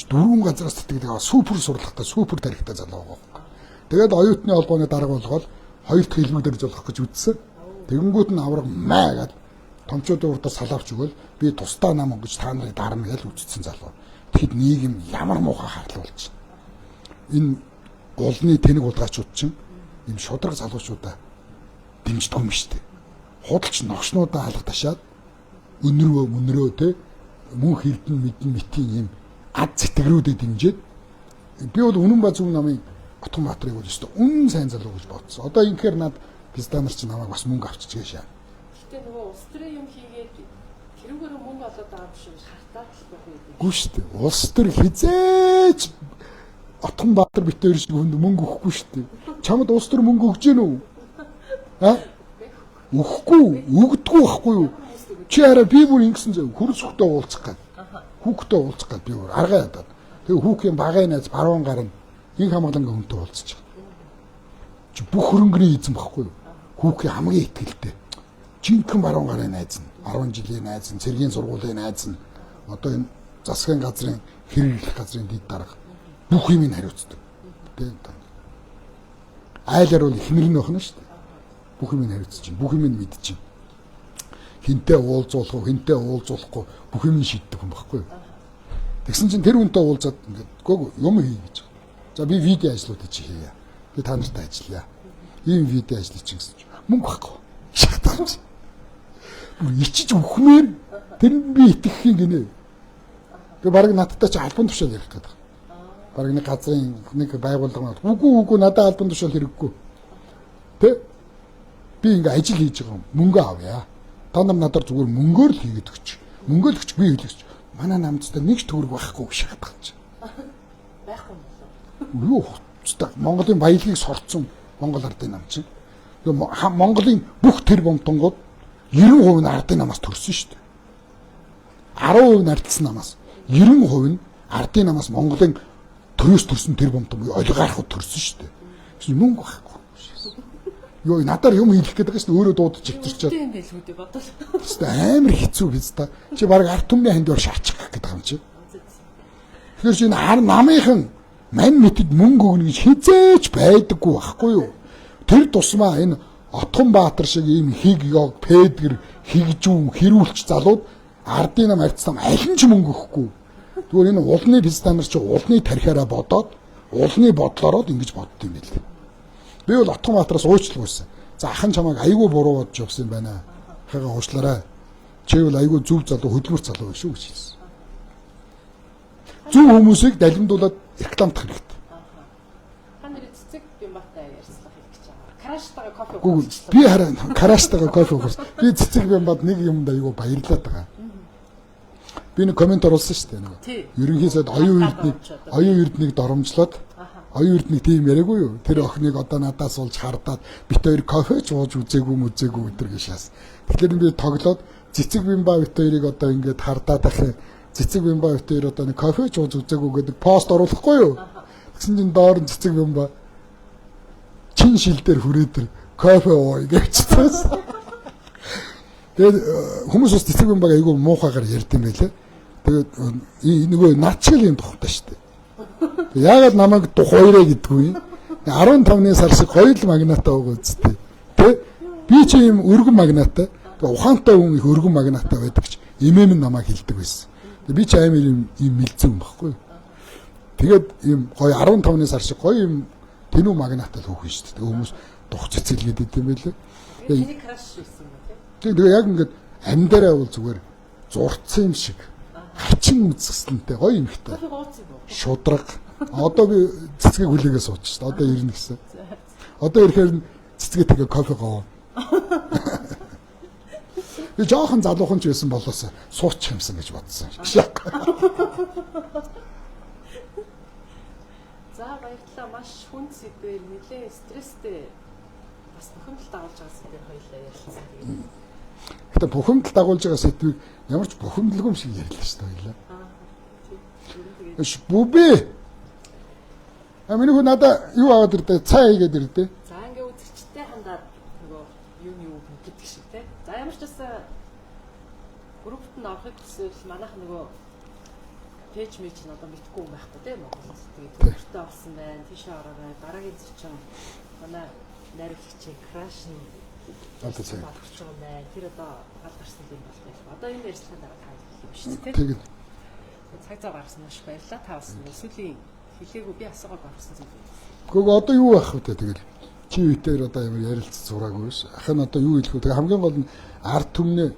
дөрвөн газраас тэтгэлэг аваад супер сурлагатай, супер тарихтай залуу байгаа. Тэгээд оюутны холбооны дарга болгоод хоёр дахь хэлбэг дэрж болох гэж үзсэн. Тэгэнгүүт нь авраг маа гэд томчуудын урдаа салаавч өгөөл би тусдаа нам өнгөж та нарыг дарна гэж үзсэн залуу. Тэгэхэд нийгэм ямар муухай харлуулж. Энэ гулны тэнэг улгаачууд чинь ийм шудраг залуучуудаа дэмждэг юм шүү дээ. Худалч новшнуудаа алга ташаад өнрөө мөнрөө те мөнх эрдэнэ мэдэн мэтийн юм ад сэтгэрүүдэд дэмжиж би бол үнэн ба зөв намын Отгон Баатарыг бол өстө үнэн сайн залуу гэж бодсон. Одоо инхээр над пизда нар чинь намайг бас мөнгө авчиж гээшээ. Гэтэ нөгөө улс төрийн юм хийгээд тэрүүгээр мөнгө олоод байгаа юм шиг хартаад л байх үү? Үгүй шүү дээ. Улс төр хизээч Отгон Баатар бит хоёр шиг хүнд мөнгө өгөхгүй шүү дээ. Чамд улс төр мөнгө өгч гэнэ үү? А? Өгөхгүй, өгдөггүй байхгүй юу? Чи арай би бүр ингэсэн зөө хөрс хөхтэй уулзах гээд. Хүүхдээ уулзах гээд би бүр аргаа ядаад. Тэгээ хүүхийн багын найз баруун гар нь инх хамгаалангийн хүнтэй уулзчих. Чи бүх хөрөнгөний эзэн байхгүй юу? Хүүхийн хамгийн итгэлтэй. Жинхэнэ баруун гарын найз нь, 10 жилийн найз нь, цэргийн сургуулийн найз нь, одоо энэ засгийн газрын хэрэглэх газрын дэд дарга бүх юмыг хариуцдаг. Тэ. Айлаар бол ихнэр нь байна шүү дээ. Бүх юмыг хариуцж чинь, бүх юмыг мэдж чинь. Хинтээ уулзуулах уу, хинтээ уулзуулахгүй бүх юмыг шийддэг хүн байхгүй юу? Тэгсэн чинь тэр хүнтэй уулзаад ингээд гоо юм хий гэж. За би видео ажлуудыг чи хийе. Би та нартай ажиллая. Ийм видео ажлыг чи гэсэн чинь мөнгө байхгүй. Шатгач. Бүр ичиж үхмээр тэрэнд би итгэх юм гинэ. Би бараг надтай чи албан тушаал ярих гэдэг. Бараг нэг газрын нэг байгууллага үгүй надад албан тушаал хэрэггүй. Тэ? Би ингээ ажил хийж байгаа юм. Мөнгө авъя. Та нар надаар зүгээр мөнгөөр л хийгээд өгч. Мөнгөө л өгч би хийлгэж. Манай намцтай нэг ч төгрөг байхгүй гэж шахаад чи. Байхгүй юм болов. Юу хэвчтэй Монголын баялагийг сорцсон Монгол ардын нам чинь. Монголын бүх тэр бомтонгууд 90% нь ардын намаас төрсөн шүү дээ. 10% нь ардсан намаас 90% нь ардын намаас Монголын төрөөс төрсөн тэр бомтон буюу олигархууд төрсөн шүү дээ. Тэгсэн мөнгө байхгүй. Йоо надаар юм хийх гээд байгаа шүү дээ. Өөрөө дуудаж өвтөрчөөд. Тийм байлгүй дээ бодвол. Хэвээ амар хэцүү биз та. Чи баг ард түмний ханд ор шаачих гэдэг юм чи. Тэгэхээр чи энэ ар намынхан мань мэтэд мөнгө өгнө гэж хизээч байдаггүй байхгүй юу? Тэр тусмаа энэ Отгон Баатар шиг ийм хиг ёг, пэдгэр, хигжүүн, хэрүүлч залууд ардын нам ард нам аль нь ч мөнгө өгөхгүй. Тэгвэл энэ улны пизда нар чи улны тархиараа бодоод, улны бодлороо ингэж бодд юм байл. Би бол Отгон Баатараас уучлалгүйсэн. За ахан чамайг айгүй буруу бодож явсан юм байна. Ахыгаа уучлаарай. Чи бол айгүй зөв залуу, хөдөлмөр залуу шүү гэж хэлсэн. Зөв хүмүүсийг далимдуулаад рекламдах хэрэгтэй. Та нэр цэцэг Бямбатай ярьцлага хийх гэж байгаа. Краштайгаа кофе уух. Би хараа краштайгаа кофе уух. Би цэцэг Бямбад нэг юмд айгүй баярлаад байгаа. Би нэг коммент оруулсан шүү дээ нэг. Ерөнхий сайд оюун эрднийг доромжлоод оюун эрднийг тийм яриаггүй юу? Тэр охиныг одоо надаас уулж хардаад бит хоёр кофе ч ууж үзээгүй мүзээгүй өдр гэж шаас. Тэгэхээр би тоглоод цэцэг Бямба бит хоёрыг одоо ингээд хардаад ах юм. Цэцэг Бямба бит хоёр одоо нэг кофе ч ууж үзээгүй гэдэг пост оруулахгүй юу? Тэгсэн чинь доор нь цэцэг Бямба чин шил дээр хүрээд тэр кофе ууя гэвчсэн. Тэгээд хүмүүс бас цэцэг Бямбаг айгүй муухайгаар ярьд юм байлээ. Тэгээд нөгөө над шиг л юм тухтай шүү дээ. Яагаад намайг духуурэ гэдэггүй юм? 15-ны сар шиг гоё л магнатай байгаа үсттэй. Тэ? Би чи юм өргөн магнатай. Тэгээ ухаантай хүн их өргөн магнатай байдаг ч эмэм нь намайг хилдэг байсан. Тэгээ би чи амар юм мэлзэн юм баггүй. Тэгээд юм гоё 15-ны сар шиг гоё юм тэнүү магнатай л хүүхэн шүү дээ. Тэгээ хүмүүс дух цэцэлгээд идэм байлээ. Тэгээ краш байсан юм тий. Тэгээ яг ингээд амьдараа бол зүгээр зурцсан юм шиг хачин үзэсгэлэнтэй гоё юм ихтэй. Шудраг. Одоо би цэцгийг хүлээгээ сууч шүү дээ. Одоо ирнэ гэсэн. Одоо ирэхээр цэцгээ тэгээ кофе гоов. Би жоохон залуухан ч байсан болоос суучих юмсан гэж бодсон. За баярлалаа. Маш хүнд сэдвээр нэлээд стресстэй бас бухимдал дагуулж байгаа сэдвээр хоёлаа ярилцсан. Гэтэ бухимдал дагуулж байгаа сэдвийг ямар ч бухимдалгүй юм шиг ярьлаа шүү дээ хоёлаа. Бүбэ. А миний хүү надаа юу аваад ирдэ? Цай хийгээд ирдэ. За ингээ үзэгчтэй хандаад нөгөө юу гэдэг шиг те. За ямар ч байсан группт нь орохыг хүсвэл манайх нөгөө пэйж мэж нь одоо мэдгүй юм байхгүй те Монголд. Тэгээд төвөртэй болсон байна. Тийшээ ороорой. Дараагийн зочин манай найруулагчийн краш нь одоо цай болгож байгаа юм байна. Тэр одоо гал гарсан юм бол байх. Одоо энэ ярилцлагын дараа та хэлэх юм шүү дээ. Тэгээд цаг зав гаргасан маш баярлалаа. Та бас сүүлийн хэлээгүй би асуугааг орсон зүйл. Гэхдээ одоо юу байх вэ тэгэл чи үеэр одоо ямар ярилцж сураагүй ш. Ах нь одоо юу хэлэх вэ? Тэгээ хамгийн гол нь ард түмнээ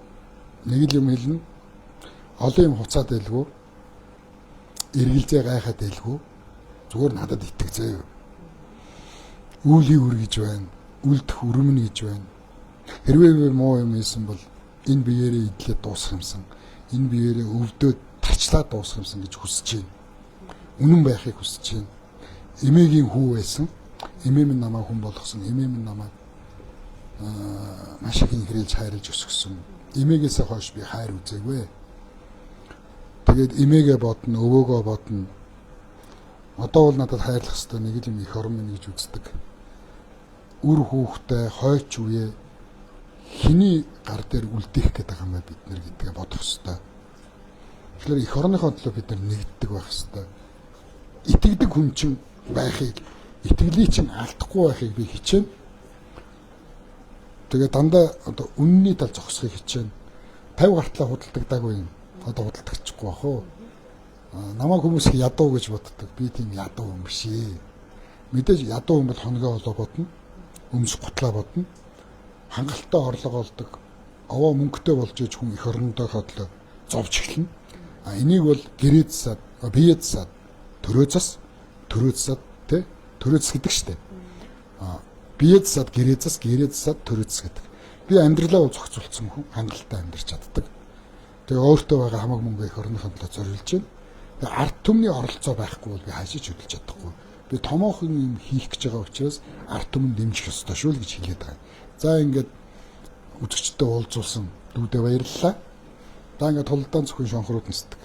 нэг л юм хэлнэ. Олон юм хуцаад байлгүй. Эргэлзээ гайхаад байлгүй. Зүгээр надад итэг заяа. Үүлийн үр гэж байна. Үлдэх өрөмн гэж байна. Хэрвээ би муу юм хийсэн бол энэ биеэрээ идлээ дуусах юмсан. Энэ биеэрээ өвдөөд тарчлаа дуусах юмсан гэж хүсэж байна. Үнэн байхыг хүсэж байна. Эмээгийн хүү байсан. Эмээ минь намайг хүн болгосон. Эмээ минь намайг маш их инхрийлж хайрлаж өсгсөн. Эмээгээсээ хойш би хайр үзээгүй. Тэгээд эмээгээ бодно, өвөөгөө бодно. Одоо бол надад хайрлах хэвээр нэг л юм эх орон минь гэж үздэг. Үр хүүхдээ хойч үе хэний гар дээр үлдээх гээд байгаа юм бэ бид нар гэдгээ бодох хэвээр. Тэгэхээр эх орныхоо төлөө бид нар нэгддэг байх хэвээр. Итгэдэг хүн чинь байхыг, итгэлийг чинь алдахгүй байхыг би хичээнэ. Тэгээ дандаа одоо үнний тал зогсохыг хичээнэ. 50 гартлаа худалдагдаагүй юм. Одоо худалдагчихгүй бах уу. Намайг хүмүүс их ядуу гэж боддог. Би тийм ядуу хүн биш ээ. Мэдээж ядуу хүн бол хоногоо олоо бодно. Өмс гутлаа бодно. Хангалттай орлого олдог. Овоо мөнгөтэй болж иж хүн эх орондоо хотлоо зовж эхэлнэ. А энийг бол гэрээ засаад, бие засаад, төрөө зас, төрөө засаад тэ төрөө зас гэдэг штэ. А бие засаад, гэрээ зас, гэрээ засаад, төрөө зас гэдэг. Би амьдралаа бол зохицуулсан хүн, хангалттай амьдарч чаддаг. Тэгээ өөртөө байгаа хамаг мөнгө эх орныхоо төлөө зориулж байна. Тэгээ ард түмний оролцоо байхгүй бол би хаашаа ч хөдөлж чадахгүй. Би томоохон юм хийх гэж байгаа учраас ард түмэн дэмжих ёстой шүү л гэж хэлээд байгаа. За ингээд үзэгчдэд уулзуулсан дүүдээ баярлалаа. За ингээд тулдаан зөвхөн шонхрууд нисдэг.